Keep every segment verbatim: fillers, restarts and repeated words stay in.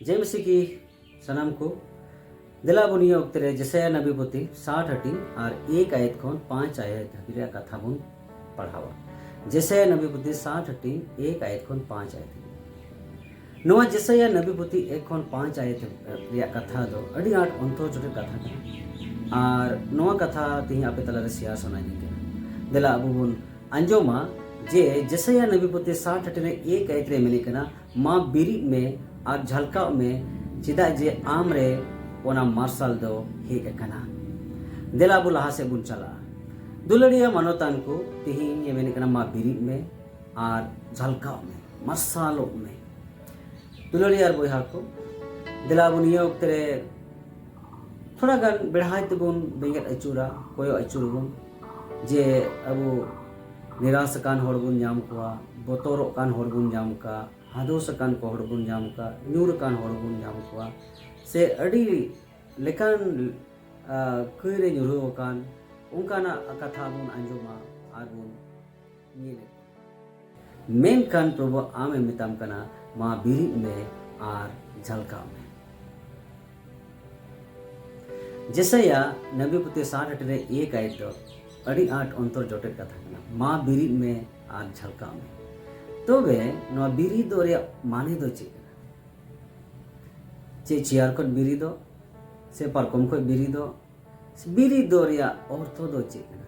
ᱡᱮ ᱢᱤᱥᱤ ᱠᱤ ᱥᱟᱱᱟᱢ ᱠᱚ, ᱫᱮᱞᱟ ᱵᱚᱱ ᱱᱤᱭᱟᱹ ᱚᱠᱛᱮ ᱨᱮ ᱡᱮᱥᱟᱭᱟ ᱱᱟᱵᱤ ᱯᱩᱛᱷᱤ ᱥᱟᱴ ᱦᱟᱹᱴᱤᱧ ᱟᱨ ᱮᱠ ᱟᱭᱟᱛ ᱠᱷᱚᱱ ᱯᱟᱸᱪ ᱟᱭᱟᱛ ᱫᱷᱟᱹᱵᱤᱡ ᱨᱮᱭᱟᱜ ᱠᱟᱛᱷᱟ ᱵᱚᱱ ᱯᱟᱲᱦᱟᱣᱟ᱾ ᱡᱮᱥᱟᱭᱟ ᱱᱟᱵᱤ ᱯᱩᱛᱷᱤ ᱥᱟᱴ ᱦᱟᱹᱴᱤᱧ ᱮᱠ ᱟᱭᱟᱛ ᱠᱷᱚᱱ ᱯᱟᱸᱪ ᱟᱭᱟᱛ ᱫᱷᱟᱹᱵᱤᱡ᱾ ᱱᱚᱣᱟ ᱡᱮᱥᱟᱭᱟ ᱱᱟᱵᱤ ᱯᱩᱛᱷᱤ ᱮᱠ ᱠᱷᱚᱱ ᱯᱟᱸᱪ ᱟᱭᱟᱛ ᱨᱮᱭᱟᱜ ᱠᱟᱛᱷᱟ ᱫᱚ ᱟᱹᱰᱤ ᱟᱸᱴ ᱚᱱᱛᱚᱨ ᱡᱚᱴᱮᱫ ᱠᱟᱛᱷᱟ ᱠᱟᱱᱟ᱾ ᱟᱨ ᱱᱚᱣᱟ ᱠᱟᱛᱷᱟ ᱛᱮᱦᱮᱧ ᱟᱯᱮ ᱛᱟᱞᱟᱨᱮ ᱥᱮᱭᱟᱨ ᱥᱟᱱᱟᱧ ᱠᱟᱱᱟ᱾ ᱫᱮᱞᱟ ᱟᱵᱚ ᱵᱚᱱ ᱟᱸᱡᱚᱢᱟ ᱡᱮ ᱡᱮᱥᱟᱭᱟ ᱱᱟᱵᱤ ᱯᱩᱛᱷᱤ ᱥᱟᱴ ᱦᱟᱹᱴᱤᱧ ᱨᱮ ᱮᱠ ᱟᱭᱟᱛ ᱨᱮ ᱢᱮᱱᱮᱫ ᱠᱟᱱᱟ, "ᱢᱟ ᱵᱤᱨᱤᱫ ᱢᱮ ᱟᱨ ᱡᱷᱟᱞᱠᱟᱣ ᱢᱮ, ᱪᱮᱫᱟᱜ ᱡᱮ ᱟᱢ ᱨᱮ ᱚᱱᱟ ᱢᱟᱨᱥᱟᱞ ᱫᱚ ᱦᱮᱡ ᱟᱠᱟᱱᱟ᱾" ᱫᱮᱞᱟ ᱟᱵᱚ ᱞᱟᱦᱟ ᱥᱮᱫ ᱵᱚᱱ ᱪᱟᱞᱟᱜᱼᱟ᱾ ᱫᱩᱞᱟᱹᱲᱤᱭᱟᱹ ᱢᱟᱱᱚᱛᱟᱱ ᱠᱚ, ᱛᱮᱦᱮᱧ ᱮ ᱢᱮᱱᱮᱫ ᱠᱟᱱᱟ, "ᱢᱟ ᱵᱤᱨᱤᱫ ᱢᱮ ᱟᱨ ᱡᱷᱟᱞᱠᱟᱣ ᱢᱮ, ᱢᱟᱨᱥᱟᱞᱚᱜ ᱢᱮ᱾" ᱫᱩᱞᱟᱹᱲᱤᱭᱟᱹ ᱟᱨ ᱵᱚᱭᱦᱟ ᱠᱚ, ᱫᱮᱞᱟ ᱟᱵᱚ ᱱᱤᱭᱟᱹ ᱚᱠᱛᱮ ᱨᱮ ᱛᱷᱚᱲᱟ ᱜᱟᱱ ᱵᱮᱲᱦᱟᱭ ᱛᱮᱵᱚᱱ ᱵᱮᱸᱜᱮᱫ ᱟᱹᱪᱩᱨᱟ, ᱠᱚᱭᱚᱜ ᱟᱹᱪᱩᱨ ᱵᱚᱱ, ᱡᱮ ᱟᱵᱚ ᱱᱤᱨᱟᱥ ᱟᱠᱟᱱ ᱦᱚᱲ ᱵᱚᱱ ᱧᱟᱢ ᱠᱚᱣᱟ, ᱵᱚᱛᱚᱨᱚᱜ ᱠᱟᱱ ᱦᱚᱲ ᱵᱚᱱ ᱧᱟᱢ ᱠᱚᱣᱟ, ᱦᱟᱫᱚᱥ ᱟᱠᱟᱱ ᱠᱚ ᱦᱚᱲ ᱵᱚᱱ ᱧᱟᱢ ᱠᱚᱣᱟ, ᱧᱩᱨ ᱟᱠᱟᱱ ᱦᱚᱲ ᱵᱚᱱ ᱧᱟᱢ ᱠᱚᱣᱟ, ᱥᱮ ᱟᱹᱰᱤ ᱞᱮᱠᱟᱱ, ᱟ, ᱠᱟᱹᱭ ᱨᱮ ᱧᱩᱨᱦᱟᱹ ᱟᱠᱟᱱ ᱚᱱᱠᱟᱱᱟᱜ ᱠᱟᱛᱷᱟ ᱵᱚᱱ ᱟᱸᱡᱚᱢᱟ ᱟᱨ ᱵᱚᱱ ᱧᱮᱞᱮᱫ᱾ ᱢᱮᱱᱠᱷᱟᱱ ᱯᱨᱚᱵᱷᱩ ᱟᱢᱮ ᱢᱮᱛᱟᱢ ᱠᱟᱱᱟ, "ᱢᱟ ᱵᱤᱨᱤᱫ ᱢᱮ ᱟᱨ ᱡᱷᱟᱞᱠᱟᱣ ᱢᱮ᱾" ᱡᱮᱥᱟᱭᱟ ᱱᱟᱵᱤ ᱯᱩᱛᱷᱤ ᱥᱟᱴ ᱦᱟᱹᱴᱤᱧ ᱨᱮ ᱮᱠ ᱟᱭᱟᱛ ᱫᱚ ᱟᱹᱰᱤ ᱟᱸᱴ ᱚᱱᱛᱚᱨ ᱡᱚᱴᱮᱫ ᱠᱟᱛᱷᱟ ᱠᱟᱱᱟ, "ᱢᱟ ᱵᱤᱨᱤᱫ ᱢᱮ ᱟᱨ ᱡᱷᱟᱞᱠᱟᱣ ᱢᱮ᱾" ᱛᱚᱵᱮ ᱱᱚᱣᱟ ᱵᱤᱨᱤᱫᱚᱜ ᱨᱮᱭᱟᱜ ᱢᱟᱱᱮ ᱫᱚ ᱪᱮᱫ ᱠᱟᱱᱟ? ᱪᱮᱫ ᱪᱮᱭᱟᱨ ᱠᱷᱚᱱ ᱵᱤᱨᱤᱫᱚᱜ, ᱥᱮ ᱯᱟᱨᱠᱚᱢ ᱠᱷᱚᱱ ᱵᱤᱨᱤᱫᱚᱜ? ᱵᱤᱨᱤᱫᱚᱜ ᱨᱮᱭᱟᱜ ᱚᱨᱛᱷᱚ ᱫᱚ ᱪᱮᱫ ᱠᱟᱱᱟ?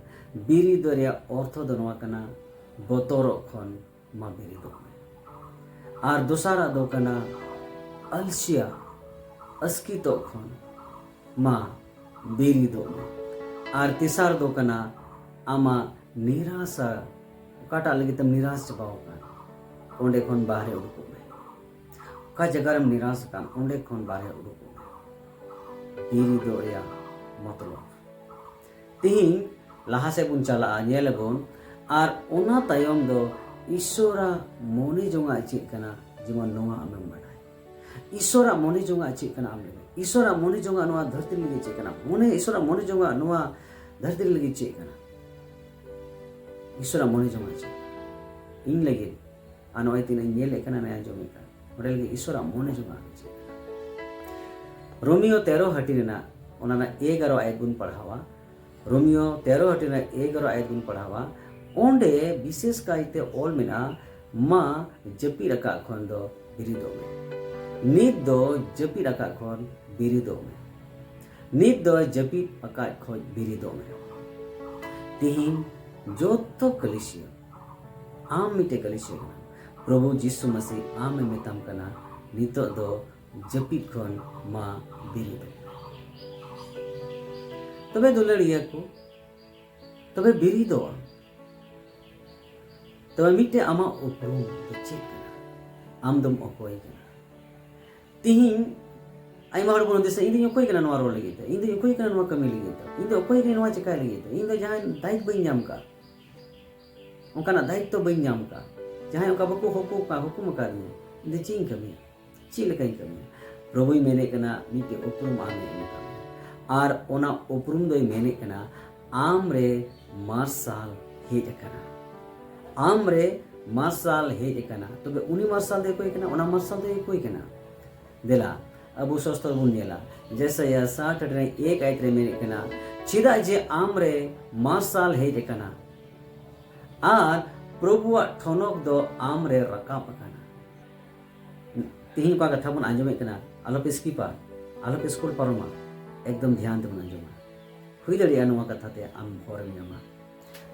ᱵᱤᱨᱤᱫᱚᱜ ᱨᱮᱭᱟᱜ ᱚᱨᱛᱷᱚ ᱫᱚ ᱱᱚᱣᱟ ᱠᱟᱱᱟ, ᱵᱚᱛᱚᱨᱚᱜ ᱠᱷᱚᱱ ᱢᱟ ᱵᱤᱨᱤᱫᱚᱜ ᱢᱮ᱾ ᱟᱨ ᱫᱚᱥᱟᱨᱟᱜ ᱫᱚ ᱠᱟᱱᱟ, ᱟᱞᱥᱤᱭᱟ, ᱟᱥᱠᱤᱛᱚᱜ ᱠᱷᱚᱱ ᱢᱟ ᱵᱤᱨᱤᱫᱚᱜ ᱢᱮ᱾ ᱟᱨ ᱛᱮᱥᱟᱨ ᱫᱚ ᱠᱟᱱᱟ, ᱟᱢᱟᱜ ᱱᱤᱨᱟᱥᱟ, ᱚᱠᱟᱴᱟᱜ ᱞᱟᱹᱜᱤᱫ ᱛᱮᱢ ᱱᱤᱨᱟᱥ ᱪᱟᱵᱟᱣ ᱟᱠᱟᱱ, ᱚᱸᱰᱮ ᱠᱷᱚᱱ ᱵᱟᱦᱨᱮ ᱩᱰᱩᱠᱚᱜ ᱢᱮ᱾ ᱚᱠᱟ ᱡᱟᱭᱜᱟ ᱨᱮᱢ ᱱᱤᱨᱟᱥ ᱟᱠᱟᱱ, ᱚᱸᱰᱮ ᱠᱷᱚᱱ ᱵᱟᱦᱨᱮ ᱩᱰᱩᱠᱚᱜ ᱢᱮ᱾ ᱵᱤᱨᱤᱫᱚᱜ ᱨᱮᱭᱟᱜ ᱢᱚᱛᱞᱚᱵ᱾ ᱛᱤᱦᱤᱧ ᱞᱟᱦᱟ ᱥᱮᱫ ᱵᱚᱱ ᱪᱟᱞᱟᱜᱼᱟ, ᱧᱮᱞ ᱟᱵᱚᱱ, ᱟᱨ ᱚᱱᱟ ᱛᱟᱭᱚᱢ ᱫᱚ ᱤᱥᱚᱨᱟᱜ ᱢᱚᱱᱮ ᱡᱚᱝᱟᱜ ᱪᱮᱫ ᱠᱟᱱᱟ, ᱡᱮᱢᱚᱱ ᱱᱚᱣᱟ ᱟᱢᱮᱢ ᱵᱟᱰᱟᱭ᱾ ᱤᱥᱚᱨᱟᱜ ᱢᱚᱱᱮ ᱡᱚᱝᱟᱜ ᱪᱮᱫ ᱠᱟᱱᱟ ᱟᱢ ᱞᱟᱹᱜᱤᱫ? ᱤᱥᱚᱨᱟᱜ ᱢᱚᱱᱮ ᱡᱚᱝᱟᱜ ᱱᱚᱣᱟ ᱫᱷᱟᱹᱨᱛᱤ ᱞᱟᱹᱜᱤᱫ ᱪᱮᱫ ᱠᱟᱱᱟ? ᱢᱚᱱᱮ, ᱤᱥᱚᱨᱟᱜ ᱢᱚᱱᱮ ᱡᱚᱝᱟᱜ ᱱᱚᱣᱟ ᱫᱷᱟᱹᱨᱛᱤ ᱞᱟᱹᱜᱤᱫ ᱪᱮᱫ ᱠᱟᱱᱟ? ᱤᱥᱚᱨᱟᱜ ᱢᱚᱱᱮ ᱡᱚᱝᱟᱜ ᱪᱮᱫ? ᱤᱧ ᱞᱟᱹᱜᱤᱫ, ᱟᱨ ᱱᱚᱜᱼᱚᱭ ᱛᱤᱱᱟᱹᱜ ᱤᱧ ᱧᱮᱞᱮᱫ ᱠᱟᱱᱟ, ᱱᱚᱜᱼᱚᱭ ᱟᱸᱡᱚᱢᱮᱫ ᱠᱟᱱᱟ, ᱚᱸᱰᱮ ᱞᱟᱹᱜᱤᱫ ᱤᱥᱚᱨᱟᱜ ᱢᱚᱱᱮ ᱡᱚᱝᱟᱜ ᱪᱮᱫ? ᱨᱳᱢᱤᱭᱳ ᱛᱮᱨᱚ ᱦᱟᱹᱴᱤᱧ ᱨᱮᱱᱟᱜ ᱚᱱᱟ ᱨᱮᱱᱟᱜ ᱮᱜᱟᱨᱚ ᱟᱭᱟᱛ ᱵᱚᱱ ᱯᱟᱲᱦᱟᱣᱟ᱾ ᱨᱳᱢᱤᱭᱳ ᱛᱮᱨᱚ ᱦᱟᱹᱴᱤᱧ ᱨᱮᱱᱟᱜ ᱮᱜᱟᱨᱚ ᱟᱭᱟᱛ ᱵᱚᱱ ᱯᱟᱲᱦᱟᱣᱟ᱾ ᱚᱸᱰᱮ ᱵᱤᱥᱮᱥ ᱠᱟᱭᱛᱮ ᱚᱞ ᱢᱮᱱᱟᱜᱼᱟ, "ᱢᱟ ᱡᱟᱹᱯᱤᱫ ᱟᱠᱟᱫ ᱠᱷᱚᱱ ᱫᱚ ᱵᱤᱨᱤᱫᱚᱜ ᱢᱮ, ᱱᱤᱛ ᱫᱚ ᱡᱟᱹᱯᱤᱫ ᱟᱠᱟᱫ ᱠᱷᱚᱱ ᱵᱤᱨᱤᱫᱚᱜ ᱢᱮ, ᱱᱤᱛ ᱫᱚ ᱡᱟᱹᱯᱤᱫ ᱟᱠᱟᱫ ᱠᱷᱚᱱ ᱵᱤᱨᱤᱫᱚᱜ ᱢᱮ᱾" ᱛᱤᱦᱤᱧ ᱡᱚᱛᱚ ᱠᱟᱹᱞᱤᱥᱤᱭᱟᱹ, ᱟᱢ ᱢᱤᱫᱴᱮᱡ ᱠᱟᱹᱞᱤᱥᱤᱭᱟᱹ ᱠᱟᱱᱟᱢ, ᱯᱨᱚᱵᱷᱩ ᱡᱤᱥᱩ ᱢᱟᱥᱤ ᱟᱢᱮ ᱢᱮᱛᱟᱢ ᱠᱟᱱᱟ, ᱱᱤᱛᱚᱜ ᱫᱚ ᱡᱟᱹᱯᱤᱫ ᱠᱷᱚᱱ ᱢᱟ ᱵᱤᱨᱤᱫᱚᱜ ᱢᱮ᱾ ᱛᱚᱵᱮ ᱫᱩᱞᱟᱹᱲᱤᱭᱟᱹ ᱠᱚ, ᱛᱚᱵᱮ ᱵᱤᱨᱤᱫᱚᱜ ᱟᱢ᱾ ᱛᱚᱵᱮ ᱢᱤᱫᱴᱮᱡ ᱟᱢᱟᱜ ᱩᱯᱨᱩᱢ ᱫᱚ ᱪᱮᱫ ᱠᱟᱱᱟ? ᱟᱢ ᱫᱚᱢ ᱚᱠᱚᱭ ᱠᱟᱱᱟ? ᱛᱤᱦᱤᱧ ᱟᱭᱢᱟ ᱦᱚᱲ ᱵᱚᱱ ᱦᱩᱫᱤᱥᱟ, "ᱤᱧ ᱫᱚᱧ ᱚᱠᱚᱭ ᱠᱟᱱᱟ ᱱᱚᱣᱟ ᱨᱚᱲ ᱞᱟᱹᱜᱤᱫ ᱛᱮ? ᱤᱧ ᱫᱚᱧ ᱚᱠᱚᱭ ᱠᱟᱱᱟ ᱱᱚᱣᱟ ᱠᱟᱹᱢᱤ ᱞᱟᱹᱜᱤᱫ ᱛᱮ? ᱤᱧ ᱫᱚ ᱚᱠᱚᱭ ᱠᱟᱱᱟ ᱱᱚᱣᱟ ᱪᱮᱠᱟᱭ ᱞᱟᱹᱜᱤᱫ ᱛᱮ? ᱤᱧ ᱫᱚ ᱡᱟᱦᱟᱸᱭ ᱫᱟᱭᱤᱛ ᱵᱟᱹᱧ ᱧᱟᱢ ᱠᱟᱜ, ᱚᱱᱠᱟᱱᱟᱜ ᱫᱟᱭᱤᱛᱛᱚ ᱵᱟᱹᱧ ᱧᱟᱢ ᱠᱟᱜ, ᱡᱟᱦᱟᱸᱭ ᱚᱱᱠᱟ ᱵᱟᱠᱚ ᱦᱚᱠᱚ ᱠᱟ-, ᱦᱩᱠᱩᱢ ᱟᱠᱟᱫᱤᱧᱟ, ᱤᱧ ᱫᱚ ᱪᱮᱫ ᱤᱧ ᱠᱟᱹᱢᱤᱭᱟ? ᱪᱮᱫ ᱞᱮᱠᱟᱧ ᱠᱟᱹᱢᱤᱭᱟ?" ᱯᱨᱚᱵᱷᱩᱭ ᱢᱮᱱᱮᱫ ᱠᱟᱱᱟ, ᱢᱤᱫᱴᱮᱡ ᱩᱯᱨᱩᱢ ᱟᱢᱮ ᱮᱢ ᱟᱠᱟᱫ ᱢᱮᱭᱟ᱾ ᱟᱨ ᱚᱱᱟ ᱩᱯᱨᱩᱢ ᱫᱚᱭ ᱢᱮᱱᱮᱫ ᱠᱟᱱᱟ, ᱟᱢ ᱨᱮ ᱢᱟᱨᱥᱟᱞ ᱦᱮᱡ ᱟᱠᱟᱱᱟ᱾ ᱟᱢ ᱨᱮ ᱢᱟᱨᱥᱟᱞ ᱦᱮᱡ ᱟᱠᱟᱱᱟ᱾ ᱛᱚᱵᱮ ᱩᱱᱤ ᱢᱟᱨᱥᱟᱞ ᱫᱚᱭ ᱚᱠᱚᱭ ᱠᱟᱱᱟ? ᱚᱱᱟ ᱢᱟᱨᱥᱟᱞ ᱫᱚᱭ ᱚᱠᱚᱭ ᱠᱟᱱᱟ? ᱫᱮᱞᱟ, ᱟᱵᱚ ᱥᱚᱥᱛᱚᱨ ᱵᱚᱱ ᱧᱮᱞᱟ, ᱡᱮᱥᱟᱭᱟ ᱥᱟᱴ ᱨᱮ ᱮᱠ ᱟᱭᱟᱛ ᱨᱮ ᱢᱮᱱᱮᱫ ᱠᱟᱱᱟ, "ᱪᱮᱫᱟᱜ ᱡᱮ ᱟᱢ ᱨᱮ ᱢᱟᱨᱥᱟᱞ ᱦᱮᱡ ᱟᱠᱟᱱᱟ, ᱟᱨ ᱯᱨᱚᱵᱷᱩᱣᱟᱜ ᱴᱷᱚᱱᱚᱠ ᱫᱚ ᱟᱢ ᱨᱮ ᱨᱟᱠᱟᱵ ᱟᱠᱟᱱᱟ᱾" ᱛᱤᱦᱤᱧ ᱚᱠᱟ ᱠᱟᱛᱷᱟ ᱵᱚᱱ ᱟᱸᱡᱚᱢᱮᱫ ᱠᱟᱱᱟ, ᱟᱞᱚᱯᱮ ᱥᱠᱤᱯᱟ, ᱟᱞᱚᱯᱮ ᱥᱠᱩᱞ ᱯᱟᱨᱚᱢᱟ, ᱮᱠᱫᱚᱢ ᱫᱷᱮᱭᱟᱱ ᱛᱮᱵᱚᱱ ᱟᱸᱡᱚᱢᱟ᱾ ᱦᱩᱭ ᱫᱟᱲᱮᱭᱟᱜᱼᱟ ᱱᱚᱣᱟ ᱠᱟᱛᱷᱟ ᱛᱮ ᱟᱢ ᱦᱚᱨᱮᱢ ᱧᱟᱢᱟ᱾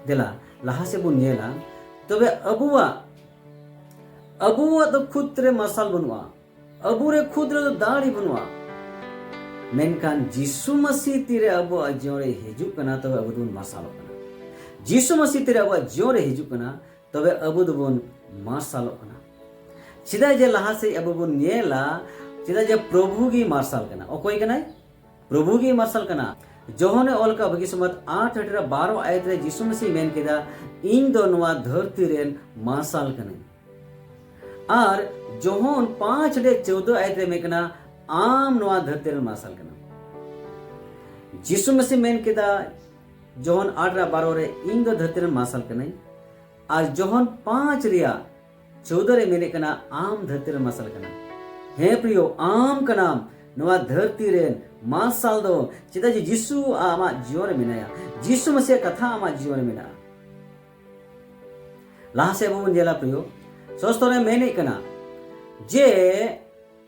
ᱫᱮᱞᱟ, ᱞᱟᱦᱟ ᱥᱮᱫ ᱵᱚᱱ ᱧᱮᱞᱟ᱾ ᱛᱚᱵᱮ ᱟᱵᱚᱣᱟᱜ, ᱟᱵᱚᱣᱟᱜ ᱫᱚ ᱠᱷᱩᱫ ᱨᱮ ᱢᱟᱨᱥᱟᱞ ᱵᱟᱹᱱᱩᱜᱼᱟ, ᱟᱵᱚ ᱨᱮ ᱠᱷᱩᱫ ᱨᱮᱫᱚ ᱫᱟᱲᱮ ᱵᱟᱹᱱᱩᱜᱼᱟ᱾ ᱢᱮᱱᱠᱷᱟᱱ ᱡᱤᱥᱩ ᱢᱟᱹᱥᱤ ᱛᱤᱨᱮ ᱟᱵᱚᱣᱟᱜ ᱡᱤᱭᱚᱱ ᱨᱮ ᱦᱤᱡᱩᱜ ᱠᱟᱱᱟ, ᱛᱚᱵᱮ ᱟᱵᱚ ᱫᱚᱵᱚᱱ ᱢᱟᱨᱥᱟᱞᱚᱜ ᱠᱟᱱᱟ᱾ ᱡᱤᱥᱩ ᱢᱟᱹᱥᱤ ᱛᱤᱨᱮ ᱟᱵᱚᱣᱟᱜ ᱡᱤᱭᱚᱱ ᱨᱮ ᱦᱤᱡᱩᱜ ᱠᱟᱱᱟ, ᱛᱚᱵᱮ ᱟᱵᱚ ᱫᱚᱵᱚᱱ ᱢᱟᱨᱥᱟᱞᱚᱜ ᱠᱟᱱᱟ᱾ ᱪᱮᱫᱟᱜ ᱡᱮ ᱞᱟᱦᱟ ᱥᱮᱫ ᱟᱵᱚ ᱵᱚᱱ ᱧᱮᱞᱟ, ᱪᱮᱫᱟᱜ ᱡᱮ ᱯᱨᱚᱵᱷᱩ ᱜᱮ ᱢᱟᱨᱥᱟᱞ ᱠᱟᱱᱟ᱾ ᱚᱠᱚᱭ ᱠᱟᱱᱟᱭ? ᱯᱨᱚᱵᱷᱩ ᱜᱮ ᱢᱟᱨᱥᱟᱞ ᱠᱟᱱᱟ᱾ ᱡᱚᱦᱚᱱᱮ ᱚᱞ ᱠᱟᱜ ᱵᱷᱟᱹᱜᱤ ᱥᱚᱢᱵᱟᱫ ᱟᱴ ᱦᱟᱹᱴᱤᱧ ᱨᱮ ᱵᱟᱨᱚ ᱟᱭᱟᱛ ᱨᱮ ᱡᱤᱥᱩ ᱢᱟᱹᱥᱤ ᱢᱮᱱ ᱠᱮᱫᱟ, "ᱤᱧ ᱫᱚ ᱱᱚᱣᱟ ᱫᱷᱟᱹᱨᱛᱤ ᱨᱮᱱ ᱢᱟᱨᱥᱟᱞ ᱠᱟᱹᱱᱟᱹᱧ᱾" ᱟᱨ ᱡᱚᱦᱚᱱ ᱯᱟᱸᱪ ᱨᱮ ᱪᱳᱫᱚ ᱟᱭᱟᱛ ᱨᱮ ᱢᱮᱱ ᱠᱟᱱᱟ, "ᱟᱢ ᱱᱚᱣᱟ ᱫᱷᱟᱹᱨᱛᱤ ᱨᱮᱱ ᱢᱟᱨᱥᱟᱞ ᱠᱟᱱᱟᱢ᱾" ᱡᱤᱥᱩ ᱢᱟᱹᱥᱤ ᱢᱮᱱ ᱠᱮᱫᱟ, ᱡᱚᱦᱚᱱ ᱟᱴ ᱨᱮ ᱵᱟᱨᱚ ᱨᱮ, "ᱤᱧ ᱫᱚ ᱫᱷᱟᱹᱨᱛᱤ ᱨᱮᱱ ᱢᱟᱨᱥᱟᱞ ᱠᱟᱹᱱᱟᱹᱧ᱾" ᱟᱨ ᱡᱚᱦᱚᱱ ᱯᱟᱸᱪ ᱨᱮᱭᱟᱜ ᱪᱳᱫᱚ ᱨᱮ ᱢᱮᱱᱮᱫ ᱠᱟᱱᱟ, "ᱟᱢ ᱫᱷᱟᱹᱨᱛᱤ ᱨᱮᱱ ᱢᱟᱨᱥᱟᱞ ᱠᱟᱱᱟᱢ᱾ ᱦᱮᱸ ᱯᱨᱤᱭᱚ, ᱟᱢ ᱠᱟᱱᱟᱢ ᱱᱚᱣᱟ ᱫᱷᱟᱹᱨᱛᱤ ᱨᱮᱱ ᱢᱟᱨᱥᱟᱞ ᱫᱚ, ᱪᱮᱫᱟᱜ ᱡᱮ ᱡᱤᱥᱩ ᱟᱢᱟᱜ ᱡᱤᱭᱚᱱ ᱨᱮ ᱢᱮᱱᱟᱭᱟ, ᱡᱤᱥᱩ ᱢᱟᱥᱤᱭᱟᱜ ᱠᱟᱛᱷᱟ ᱟᱢᱟᱜ ᱡᱤᱭᱚᱱ ᱨᱮ ᱢᱮᱱᱟᱜᱼᱟ᱾ ᱞᱟᱦᱟ ᱥᱮᱫ ᱟᱵᱚ ᱵᱚᱱ ᱧᱮᱞᱟ ᱯᱨᱤᱭᱚ, ᱥᱚᱥᱛᱚ ᱨᱮ ᱢᱮᱱᱮᱫ ᱠᱟᱱᱟ ᱡᱮ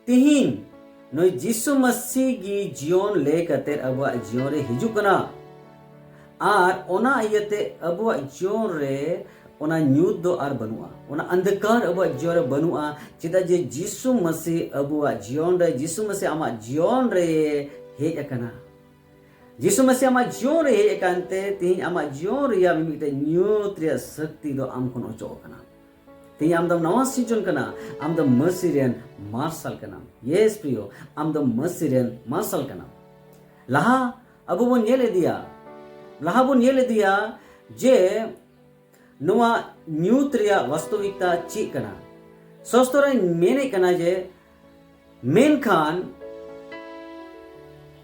ᱛᱤᱦᱤᱧ ᱱᱩᱭ ᱡᱤᱥᱩ ᱢᱟᱥᱤ ᱜᱮ ᱡᱤᱭᱚᱱ ᱞᱟᱹᱭ ᱠᱟᱛᱮ ᱟᱵᱚᱣᱟᱜ ᱡᱤᱭᱚᱱ ᱨᱮ ᱦᱤᱡᱩᱜ ᱠᱟᱱᱟ᱾ ᱟᱨ ᱚᱱᱟ ᱤᱭᱟᱹᱛᱮ ᱟᱵᱚᱣᱟᱜ ᱡᱤᱭᱚᱱ ᱨᱮ ᱚᱱᱟ ᱧᱩᱛ ᱫᱚ ᱟᱨ ᱵᱟᱹᱱᱩᱜᱼᱟ, ᱚᱱᱟ ᱚᱱᱫᱷᱠᱟᱨ ᱟᱵᱚᱣᱟᱜ ᱡᱤᱭᱚᱱ ᱨᱮ ᱵᱟᱹᱱᱩᱜᱼᱟ᱾ ᱪᱮᱫᱟᱜ ᱡᱮ ᱡᱤᱥᱩ ᱢᱟᱥᱤ ᱟᱵᱚᱣᱟᱜ ᱡᱤᱭᱚᱱ ᱨᱮ, ᱡᱤᱥᱩ ᱢᱟᱥᱤ ᱟᱢᱟᱜ ᱡᱤᱭᱚᱱ ᱨᱮ ᱦᱮᱡ ᱟᱠᱟᱱᱟ᱾ ᱡᱤᱥᱩ ᱢᱟᱥᱤ ᱟᱢᱟᱜ ᱡᱤᱭᱚᱱ ᱨᱮ ᱦᱮᱡ ᱟᱠᱟᱱ ᱛᱮ ᱛᱮᱦᱮᱧ ᱟᱢᱟᱜ ᱡᱤᱭᱚᱱ ᱨᱮᱭᱟᱜ ᱢᱤᱢᱤᱫᱴᱮᱱ ᱧᱩᱛ ᱨᱮᱭᱟᱜ ᱥᱚᱠᱛᱤ ᱫᱚ ᱟᱢ ᱠᱷᱚᱱ ᱚᱪᱚᱜ ᱟᱠᱟᱱᱟ᱾ ᱛᱮᱦᱮᱧ ᱟᱢ ᱫᱚᱢ ᱱᱟᱣᱟ ᱥᱤᱨᱡᱚᱱ ᱠᱟᱱᱟ, ᱟᱢ ᱫᱚ ᱢᱟᱹᱥᱤ ᱨᱮᱱ ᱢᱟᱨᱥᱟᱞ ᱠᱟᱱᱟᱢ᱾ ᱭᱮᱥ ᱯᱨᱤᱭᱚ, ᱟᱢ ᱫᱚ ᱢᱟᱹᱥᱤ ᱨᱮᱱ ᱢᱟᱨᱥᱟᱞ ᱠᱟᱱᱟᱢ᱾ ᱞᱟᱦᱟ ᱟᱵᱚ ᱵᱚᱱ ᱧᱮᱞ ᱤᱫᱤᱭᱟ, ᱞᱟᱦᱟ ᱵᱚᱱ ᱧᱮᱞ ᱤᱫᱤᱭᱟ ᱡᱮ ᱱᱚᱣᱟ ᱧᱩᱛ ᱨᱮᱭᱟᱜ ᱵᱟᱥᱛᱚᱵᱤᱠᱛᱟ ᱪᱮᱫ ᱠᱟᱱᱟ᱾ ᱥᱚᱥᱛᱚ ᱨᱮ ᱢᱮᱱᱮᱫ ᱠᱟᱱᱟ ᱡᱮ ᱢᱮᱱᱠᱷᱟᱱ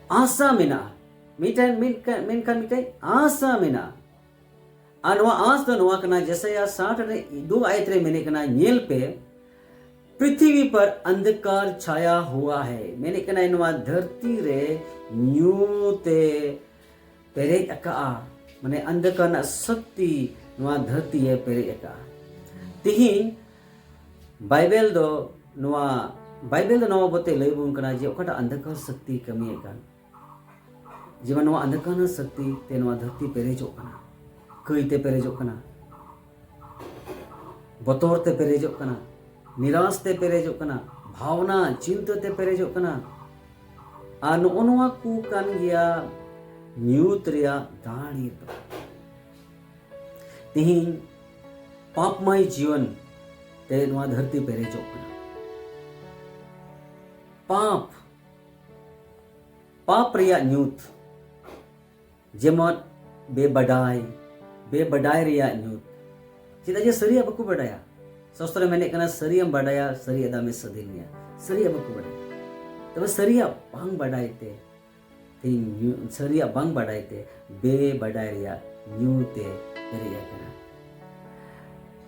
ᱟᱥᱟ ᱢᱮᱱᱟᱜᱼᱟ, ᱢᱤᱫᱴᱮᱱ ᱢᱮᱱᱠᱷᱟᱱ ᱢᱤᱫᱴᱮᱱ ᱟᱥᱟ ᱢᱮᱱᱟᱜᱼᱟ᱾ ᱟᱨ ᱱᱚᱣᱟ ᱟᱸᱥ ᱫᱚ ᱱᱚᱣᱟ ᱠᱟᱱᱟ, ᱡᱮᱥᱟᱭᱟ ᱥᱟᱴ ᱨᱮ ᱫᱩ ᱟᱭᱟᱛ ᱨᱮ ᱢᱮᱱᱮᱫ ᱠᱟᱱᱟ, ᱧᱮᱞ ᱯᱮ, ᱯᱨᱤᱛᱷᱤᱵᱤ ᱯᱟᱨ ᱟᱱᱫᱷᱠᱟᱨ ᱪᱷᱟᱭᱟ ᱦᱩᱣᱟ ᱦᱟᱭ᱾ ᱢᱮᱱᱮᱫ ᱠᱟᱱᱟᱭ ᱱᱚᱣᱟ ᱫᱷᱟᱹᱨᱛᱤ ᱨᱮ ᱧᱩᱛᱮ ᱯᱮᱨᱮᱡ ᱟᱠᱟᱜᱼᱟ, ᱢᱟᱱᱮ ᱟᱱᱫᱷᱠᱟᱨ ᱨᱮᱱᱟᱜ ᱥᱚᱠᱛᱤ ᱱᱚᱣᱟ ᱫᱷᱟᱹᱨᱛᱤ ᱮ ᱯᱮᱨᱮᱡ ᱟᱠᱟᱜᱼᱟ᱾ ᱛᱤᱦᱤᱧ ᱵᱟᱭᱵᱮᱞ ᱫᱚ ᱱᱚᱣᱟ ᱵᱟᱭᱵᱮᱞ ᱫᱚ ᱱᱚᱣᱟ ᱵᱟᱵᱚᱛᱮ ᱞᱟᱹᱭ ᱵᱚᱱ ᱠᱟᱱᱟ ᱡᱮ ᱚᱠᱟᱴᱟᱜ ᱟᱱᱫᱷᱠᱟᱨ ᱥᱚᱠᱛᱤ ᱠᱟᱹᱢᱤᱭᱮᱫ ᱠᱟᱱ᱾ ᱡᱮᱢᱚᱱ ᱱᱚᱣᱟ ᱟᱱᱫᱷᱠᱟᱨ ᱥᱚᱠᱛᱤ ᱛᱮ ᱱᱚᱣᱟ ᱫᱷᱟᱹᱨᱛᱤ ᱯᱮᱨᱮᱡᱚᱜ ᱠᱟᱱᱟ, ᱠᱟᱹᱭ ᱛᱮ ᱯᱮᱨᱮᱡᱚᱜ ᱠᱟᱱᱟ, ᱵᱚᱛᱚᱨ ᱛᱮ ᱯᱮᱨᱮᱡᱚᱜ ᱠᱟᱱᱟ, ᱱᱤᱨᱟᱥ ᱛᱮ ᱯᱮᱨᱮᱡᱚᱜ ᱠᱟᱱᱟ, ᱵᱷᱟᱣᱱᱟ ᱪᱤᱱᱛᱟᱹ ᱛᱮ ᱯᱮᱨᱮᱡᱚᱜ ᱠᱟᱱᱟ᱾ ᱟᱨ ᱱᱚᱜᱼᱚ ᱱᱚᱣᱟ ᱠᱚ ᱠᱟᱱ ᱜᱮᱭᱟ ᱧᱩᱛ ᱨᱮᱭᱟᱜ ᱫᱟᱲᱮ ᱫᱚ᱾ ᱛᱤᱦᱤᱧ ᱯᱟᱯᱢᱟᱭ ᱡᱤᱭᱚᱱ ᱛᱮ ᱱᱚᱣᱟ ᱫᱷᱟᱹᱨᱛᱤ ᱯᱮᱨᱮᱡᱚᱜ ᱠᱟᱱᱟ᱾ ᱯᱟᱯ, ᱯᱟᱯ ᱨᱮᱭᱟᱜ ᱧᱩᱛ, ᱡᱮᱢᱚᱱ ᱵᱮᱵᱟᱰᱟᱭ, ᱵᱮᱵᱟᱰᱟᱭ ᱨᱮᱭᱟᱜ ᱧᱩᱛ᱾ ᱪᱮᱫᱟᱜ ᱡᱮ ᱥᱟᱹᱨᱤᱭᱟᱜ ᱵᱟᱠᱚ ᱵᱟᱰᱟᱭᱟ᱾ ᱥᱚᱥᱛᱨᱚ ᱢᱮᱱᱮᱫ ᱠᱟᱱᱟ, ᱥᱟᱹᱨᱤᱭᱟᱜ ᱮᱢ ᱵᱟᱰᱟᱭᱟ, ᱥᱟᱹᱨᱤᱭᱟᱜ ᱫᱚ ᱟᱢᱮ ᱥᱟᱹᱫᱷᱤᱱ ᱢᱮᱭᱟ᱾ ᱥᱟᱹᱨᱤᱭᱟᱜ ᱵᱟᱠᱚ ᱵᱟᱰᱟᱭᱟ᱾ ᱛᱚᱵᱮ ᱥᱟᱹᱨᱤᱭᱟᱜ ᱵᱟᱝ ᱵᱟᱰᱟᱭ ᱛᱮ, ᱛᱮᱦᱮᱧ ᱧᱩ-, ᱥᱟᱹᱨᱤᱭᱟᱜ ᱵᱟᱝ ᱵᱟᱰᱟᱭ ᱛᱮ ᱵᱮᱵᱟᱰᱟᱭ ᱨᱮᱭᱟᱜ ᱧᱩ ᱛᱮ ᱯᱮᱨᱮᱡ ᱟᱠᱟᱱᱟ᱾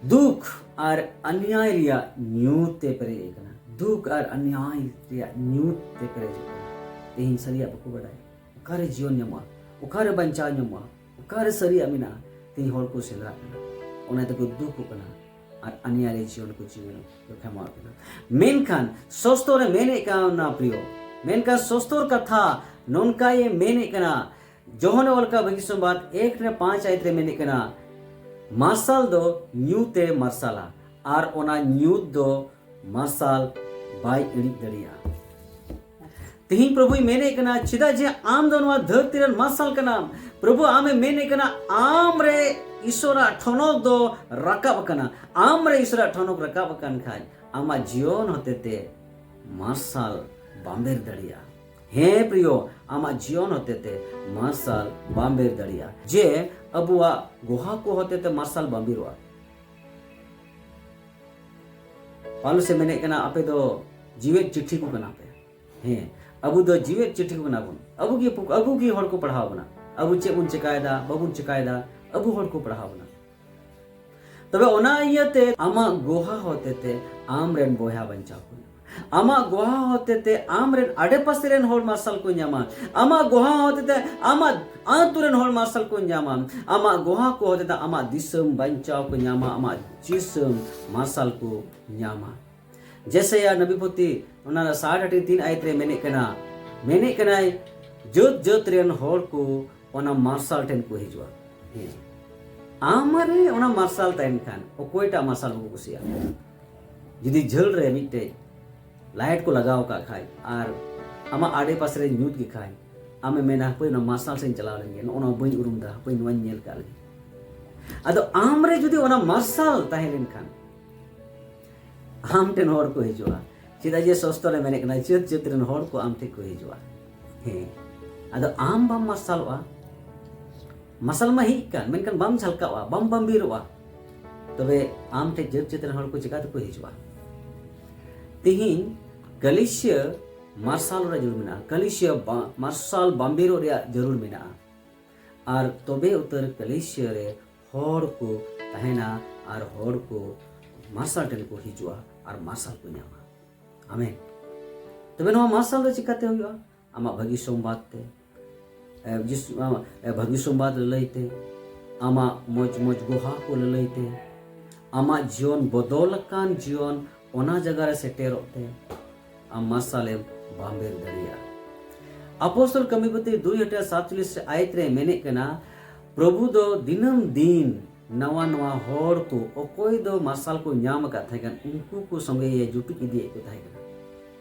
ᱫᱩᱠ ᱟᱨ ᱚᱱᱱᱭᱟᱭ ᱨᱮᱭᱟᱜ ᱧᱩ ᱛᱮ ᱯᱮᱨᱮᱡ ᱟᱠᱟᱱᱟ᱾ ᱫᱩᱠ ᱟᱨ ᱚᱱᱱᱭᱟᱭ ᱨᱮᱭᱟᱜ ᱧᱩᱛ ᱛᱮ ᱯᱮᱨᱮᱡᱚᱜ ᱠᱟᱱᱟ᱾ ᱛᱮᱦᱮᱧ ᱥᱟᱹᱨᱤᱭᱟᱜ ᱵᱟᱠᱚ ᱵᱟᱰᱟᱭᱟ, ᱚᱠᱟᱨᱮ ᱡᱤᱭᱚᱱ ᱧᱟᱢᱚᱜᱼᱟ, ᱚᱠᱟᱨᱮ ᱵᱟᱧᱪᱟᱣ ᱧᱟᱢᱚᱜᱼᱟ, ᱚᱠᱟᱨᱮ ᱥᱟᱹᱨᱤᱭᱟᱜ ᱢᱮᱱᱟᱜᱼᱟ᱾ ᱛᱮᱦᱮᱧ ᱦᱚᱲ ᱠᱚ ᱥᱮᱸᱫᱽᱨᱟᱜ ᱠᱟᱱᱟ, ᱚᱱᱟ ᱛᱮᱠᱚ ᱫᱩᱠᱚᱜ ᱠᱟᱱᱟ ᱟᱨ ᱚᱱᱱᱭᱟᱭ ᱨᱮ ᱡᱤᱭᱚᱱ ᱠᱚ ᱡᱤᱣᱤ ᱠᱚ ᱠᱷᱮᱢᱟᱣᱮᱫ ᱠᱟᱱᱟ᱾ ᱢᱮᱱᱠᱷᱟᱱ ᱥᱚᱥᱛᱚᱨ ᱮ ᱢᱮᱱᱮᱫ ᱠᱟᱱᱟ ᱯᱨᱤᱭᱚ, ᱢᱮᱱᱠᱷᱟᱱ ᱥᱚᱥᱛᱚᱨ ᱠᱟᱛᱷᱟ ᱱᱚᱝᱠᱟᱭ ᱢᱮᱱᱮᱫ ᱠᱟᱱᱟ, ᱡᱚᱦᱚᱱ ᱚᱞ ᱠᱟᱜ ᱵᱷᱟᱹᱜᱤ ᱥᱚᱢᱵᱟᱫ ᱮᱠ ᱨᱮ ᱯᱟᱸᱪ ᱟᱭᱟᱛ ᱨᱮ ᱢᱮᱱᱮᱫ ᱠᱟᱱᱟ, ᱢᱟᱨᱥᱟᱞ ᱫᱚ ᱧᱩᱛ ᱮ ᱢᱟᱨᱥᱟᱞᱟ ᱟᱨ ᱚᱱᱟ ᱧᱩᱛ ᱫᱚ ᱢᱟᱨᱥᱟᱞ ᱵᱟᱭ ᱤᱬᱤᱡ ᱫᱟᱲᱮᱭᱟᱜᱼᱟ᱾ ᱛᱮᱦᱮᱧ ᱯᱨᱚᱵᱷᱩᱭ ᱢᱮᱱᱮᱫ ᱠᱟᱱᱟ, ᱪᱮᱫᱟᱜ ᱡᱮ ᱟᱢ ᱫᱚ ᱱᱚᱣᱟ ᱫᱷᱟᱹᱨᱛᱤ ᱨᱮᱱ ᱢᱟᱨᱥᱟᱞ ᱠᱟᱱᱟᱢ᱾ ᱯᱨᱚᱵᱷᱩ ᱟᱢᱮ ᱢᱮᱱᱮᱫ ᱠᱟᱱᱟ, ᱟᱢ ᱨᱮ ᱤᱥᱚᱨᱟᱜ ᱴᱷᱚᱱᱚᱠ ᱫᱚ ᱨᱟᱠᱟᱵ ᱟᱠᱟᱱᱟ᱾ ᱟᱢ ᱨᱮ ᱤᱥᱚᱨᱟᱜ ᱴᱷᱚᱱᱚᱠ ᱨᱟᱠᱟᱵ ᱟᱠᱟᱱ ᱠᱷᱟᱡ, ᱟᱢᱟᱜ ᱡᱤᱭᱚᱱ ᱦᱚᱛᱮᱛᱮ ᱢᱟᱨᱥᱟᱞ ᱵᱟᱢᱵᱮᱨ ᱫᱟᱲᱮᱭᱟᱜᱼᱟ᱾ ᱦᱮᱸ ᱯᱨᱤᱭᱚ, ᱟᱢᱟᱜ ᱡᱤᱭᱚᱱ ᱦᱚᱛᱮᱛᱮ ᱢᱟᱨᱥᱟᱞ ᱵᱟᱢᱵᱮᱨ ᱫᱟᱲᱮᱭᱟᱜᱼᱟ᱾ ᱡᱮ ᱟᱵᱚᱣᱟᱜ ᱜᱚᱦᱟ ᱠᱚ ᱦᱚᱛᱮᱛᱮ ᱢᱟᱨᱥᱟᱞ ᱵᱟᱢᱵᱮᱨᱚᱜᱼᱟ᱾ ᱯᱟᱣᱞᱩᱥ ᱮ ᱢᱮᱱᱮᱫ ᱠᱟᱱᱟ, ᱟᱯᱮ ᱫᱚ ᱡᱤᱣᱮᱫ ᱪᱤᱴᱷᱤ ᱠᱚ ᱠᱟᱱᱟ ᱯᱮ᱾ ᱦᱮᱸ, ᱟᱵᱚ ᱫᱚ ᱡᱤᱣᱮᱫ ᱪᱤᱴᱷᱤ ᱠᱚ ᱠᱟᱱᱟ ᱵᱚᱱ᱾ ᱟᱵᱚ ᱜᱮ, ᱟᱵᱚ ᱜᱮ ᱦᱚᱲ ᱠᱚ ᱯᱟᱲᱦᱟᱣ ᱵᱚᱱᱟ᱾ ᱟᱵᱚ ᱪᱮᱫ ᱵᱚᱱ ᱪᱮᱠᱟᱭᱮᱫᱟ, ᱵᱟᱵᱚᱱ ᱪᱮᱠᱟᱭᱮᱫᱟ, ᱟᱵᱚ ᱦᱚᱲ ᱠᱚ ᱯᱟᱲᱦᱟᱣ ᱵᱚᱱᱟ᱾ ᱛᱚᱵᱮ ᱚᱱᱟ ᱤᱭᱟᱹᱛᱮ ᱟᱢᱟᱜ ᱜᱚᱦᱟ ᱦᱚᱛᱮᱛᱮ ᱟᱢ ᱨᱮᱱ ᱵᱚᱭᱦᱟ ᱵᱟᱧᱪᱟᱣ ᱠᱚ ᱧᱟᱢᱟ᱾ ᱟᱢᱟᱜ ᱜᱚᱦᱟ ᱦᱚᱛᱮᱛᱮ ᱟᱢ ᱨᱮᱱ ᱟᱰᱮᱯᱟᱥᱮ ᱨᱮᱱ ᱦᱚᱲ ᱢᱟᱨᱥᱟᱞ ᱠᱚ ᱧᱟᱢᱟ᱾ ᱟᱢᱟᱜ ᱜᱚᱦᱟ ᱦᱚᱛᱮᱛᱮ ᱟᱢᱟᱜ ᱟᱹᱛᱩ ᱨᱮᱱ ᱦᱚᱲ ᱢᱟᱨᱥᱟᱞ ᱠᱚ ᱧᱟᱢᱟ᱾ ᱟᱢᱟᱜ ᱜᱚᱦᱟ ᱠᱚ ᱦᱚᱛᱮᱛᱮ ᱟᱢᱟᱜ ᱫᱤᱥᱚᱢ ᱵᱟᱧᱪᱟᱣ ᱠᱚ ᱧᱟᱢᱟ, ᱟᱢᱟᱜ ᱫᱤᱥᱚᱢ ᱢᱟᱨᱥᱟᱞ ᱠᱚ ᱧᱟᱢᱟ᱾ ᱡᱮᱥᱟᱭᱟ ᱱᱚᱵᱤ ᱯᱩᱛᱷᱤ ᱚᱱᱟ ᱥᱟᱴ ᱦᱟᱹᱴᱤᱧ ᱛᱤᱱ ᱟᱭᱟᱛ ᱨᱮ ᱢᱮᱱᱮᱫ ᱠᱟᱱᱟ, ᱢᱮᱱᱮᱫ ᱠᱟᱱᱟᱭ, ᱡᱟᱹᱛ ᱡᱟᱹᱛ ᱨᱮᱱ ᱦᱚᱲ ᱠᱚ ᱚᱱᱟ ᱢᱟᱨᱥᱟᱞ ᱴᱷᱮᱱ ᱠᱚ ᱦᱤᱡᱩᱜᱼᱟ᱾ ᱦᱮᱸ, ᱟᱢ ᱨᱮ ᱚᱱᱟ ᱢᱟᱨᱥᱟᱞ ᱛᱟᱦᱮᱱ ᱠᱷᱟᱱ ᱚᱠᱚᱭᱴᱟᱜ ᱢᱟᱨᱥᱟᱞ ᱵᱟᱠᱚ ᱠᱩᱥᱤᱭᱟᱜᱼᱟ? ᱡᱩᱫᱤ ᱡᱷᱟᱹᱞ ᱨᱮ ᱢᱤᱫᱴᱮᱡ ᱞᱟᱭᱤᱴ ᱠᱚ ᱞᱟᱜᱟᱣ ᱟᱠᱟᱫ ᱠᱷᱟᱡ ᱟᱨ ᱟᱢᱟᱜ ᱟᱰᱮ ᱯᱟᱥᱮ ᱨᱮ ᱧᱩᱛ ᱜᱮ ᱠᱷᱟᱡ, ᱟᱢᱮᱢ ᱢᱮᱱᱟ, ᱦᱟᱯᱳᱭ ᱚᱱᱟ ᱢᱟᱨᱥᱟᱞ ᱥᱮᱫ ᱤᱧ ᱪᱟᱞᱟᱣ ᱞᱮᱱ ᱜᱮ, ᱱᱚᱜᱼᱚ ᱱᱚᱣᱟ ᱵᱟᱹᱧ ᱩᱨᱩᱢ ᱮᱫᱟ, ᱦᱟᱯᱳᱭ ᱱᱚᱣᱟᱧ ᱧᱮᱞ ᱠᱟᱜ ᱞᱮᱜᱮ᱾ ᱟᱫᱚ ᱟᱢ ᱨᱮ ᱡᱩᱫᱤ ᱚᱱᱟ ᱢᱟᱨᱥᱟᱞ ᱛᱟᱦᱮᱸ ᱞᱮᱱᱠᱷᱟᱱ, ᱟᱢ ᱴᱷᱮᱱ ᱦᱚᱲ ᱠᱚ ᱦᱤᱡᱩᱜᱼᱟ᱾ ᱪᱮᱫᱟᱜ ᱡᱮ ᱥᱚᱥᱛᱚ ᱨᱮ ᱢᱮᱱᱮᱫ ᱠᱟᱱᱟ, ᱡᱟᱹᱛ ᱡᱟᱹᱛ ᱨᱮᱱ ᱦᱚᱲ ᱠᱚ ᱟᱢ ᱴᱷᱮᱱ ᱠᱚ ᱦᱤᱡᱩᱜᱼᱟ᱾ ᱦᱮᱸ, ᱟᱫᱚ ᱟᱢ ᱵᱟᱢ ᱢᱟᱨᱥᱟᱞᱚᱜᱼᱟ, ᱢᱟᱨᱥᱟᱞ ᱢᱟ ᱦᱮᱡ ᱠᱟᱱ, ᱢᱮᱱᱠᱷᱟᱱ ᱵᱟᱢ ᱡᱷᱟᱞᱠᱟᱣᱟ, ᱵᱟᱢ ᱵᱟᱢᱵᱤᱨᱚᱜᱼᱟ, ᱛᱚᱵᱮ ᱟᱢ ᱴᱷᱮᱱ ᱡᱟᱹᱛ ᱡᱟᱹᱛ ᱨᱮᱱ ᱦᱚᱲ ᱠᱚ ᱪᱤᱠᱟ ᱛᱮᱠᱚ ᱦᱤᱡᱩᱜᱼᱟ? ᱛᱤᱦᱤᱧ ᱠᱟᱹᱞᱤᱥᱤᱭᱟᱹ ᱢᱟᱨᱥᱟᱞ ᱨᱮ ᱡᱟᱹᱨᱩᱲ ᱢᱮᱱᱟᱜᱼᱟ, ᱠᱟᱹᱞᱤᱥᱤᱭᱟᱹ ᱵᱟ-, ᱢᱟᱨᱥᱟᱞ ᱵᱟᱢᱵᱤᱨᱚᱜ ᱨᱮᱭᱟᱜ ᱡᱟᱹᱨᱩᱲ ᱢᱮᱱᱟᱜᱼᱟ᱾ ᱟᱨ ᱛᱚᱵᱮ ᱩᱛᱟᱹᱨ ᱠᱟᱹᱞᱤᱥᱤᱭᱟᱹ ᱨᱮ ᱦᱚᱲ ᱠᱚ ᱛᱟᱦᱮᱱᱟ ᱟᱨ ᱦᱚᱲ ᱠᱚ ᱢᱟᱨᱥᱟᱞ ᱴᱷᱮᱱ ᱠᱚ ᱦᱤᱡᱩᱜᱼᱟ ᱟᱨ ᱢᱟᱨᱥᱟᱞ ᱠᱚ ᱧᱟᱢᱟ᱾ ᱟᱢᱮᱱ᱾ ᱛᱚᱵᱮ ᱱᱚᱣᱟ ᱢᱟᱨᱥᱟᱞ ᱫᱚ ᱪᱤᱠᱟᱛᱮ ᱦᱩᱭᱩᱜᱼᱟ? ᱟᱢᱟᱜ ᱵᱷᱟᱹᱜᱤ ᱥᱚᱢᱵᱟᱫ ᱛᱮ, ᱮ, ᱡᱤᱥᱩ, ᱟᱢᱟᱜ, ᱮ, ᱵᱷᱟᱹᱜᱤ ᱥᱚᱢᱵᱟᱫ ᱞᱟᱹᱞᱟᱹᱭ ᱛᱮ, ᱟᱢᱟᱜ ᱢᱚᱡᱽ ᱢᱚᱡᱽ ᱜᱚᱦᱟ ᱠᱚ ᱞᱟᱹᱞᱟᱹᱭ ᱛᱮ, ᱟᱢᱟᱜ ᱡᱤᱭᱚᱱ ᱵᱚᱫᱚᱞ ᱟᱠᱟᱱ ᱡᱤᱭᱚᱱ ᱚᱱᱟ ᱡᱟᱭᱜᱟ ᱨᱮ ᱥᱮᱴᱮᱨᱚᱜ ᱛᱮ ᱟᱢ ᱢᱟᱨᱥᱟᱞᱮᱢ ᱵᱟᱢᱵᱮᱨ ᱫᱟᱲᱮᱭᱟᱜᱼᱟ᱾ ᱟᱯᱚᱥᱛᱚᱞ ᱠᱟᱹᱢᱤ ᱯᱩᱛᱷᱤ ᱫᱩᱭ ᱦᱟᱹᱴᱤᱧ ᱥᱟᱛᱪᱚᱞᱞᱤᱥ ᱨᱮ ᱟᱭᱟᱛ ᱨᱮ ᱢᱮᱱᱮᱫ ᱠᱟᱱᱟ, ᱯᱨᱚᱵᱷᱩ ᱫᱚ ᱫᱤᱱᱟᱹᱢ ᱫᱤᱱ ᱱᱟᱣᱟ ᱱᱟᱣᱟ ᱦᱚᱲ ᱠᱚ, ᱚᱠᱚᱭ ᱫᱚ ᱢᱟᱨᱥᱟᱞ ᱠᱚ ᱧᱟᱢ ᱟᱠᱟᱫ ᱛᱟᱦᱮᱸ ᱠᱟᱱ, ᱩᱱᱠᱩ ᱠᱚ ᱥᱚᱸᱜᱮ ᱮ ᱡᱩᱴᱩᱡ ᱤᱫᱤᱭᱮᱫ ᱠᱚ ᱛᱟᱦᱮᱸ ᱠᱟᱱᱟ᱾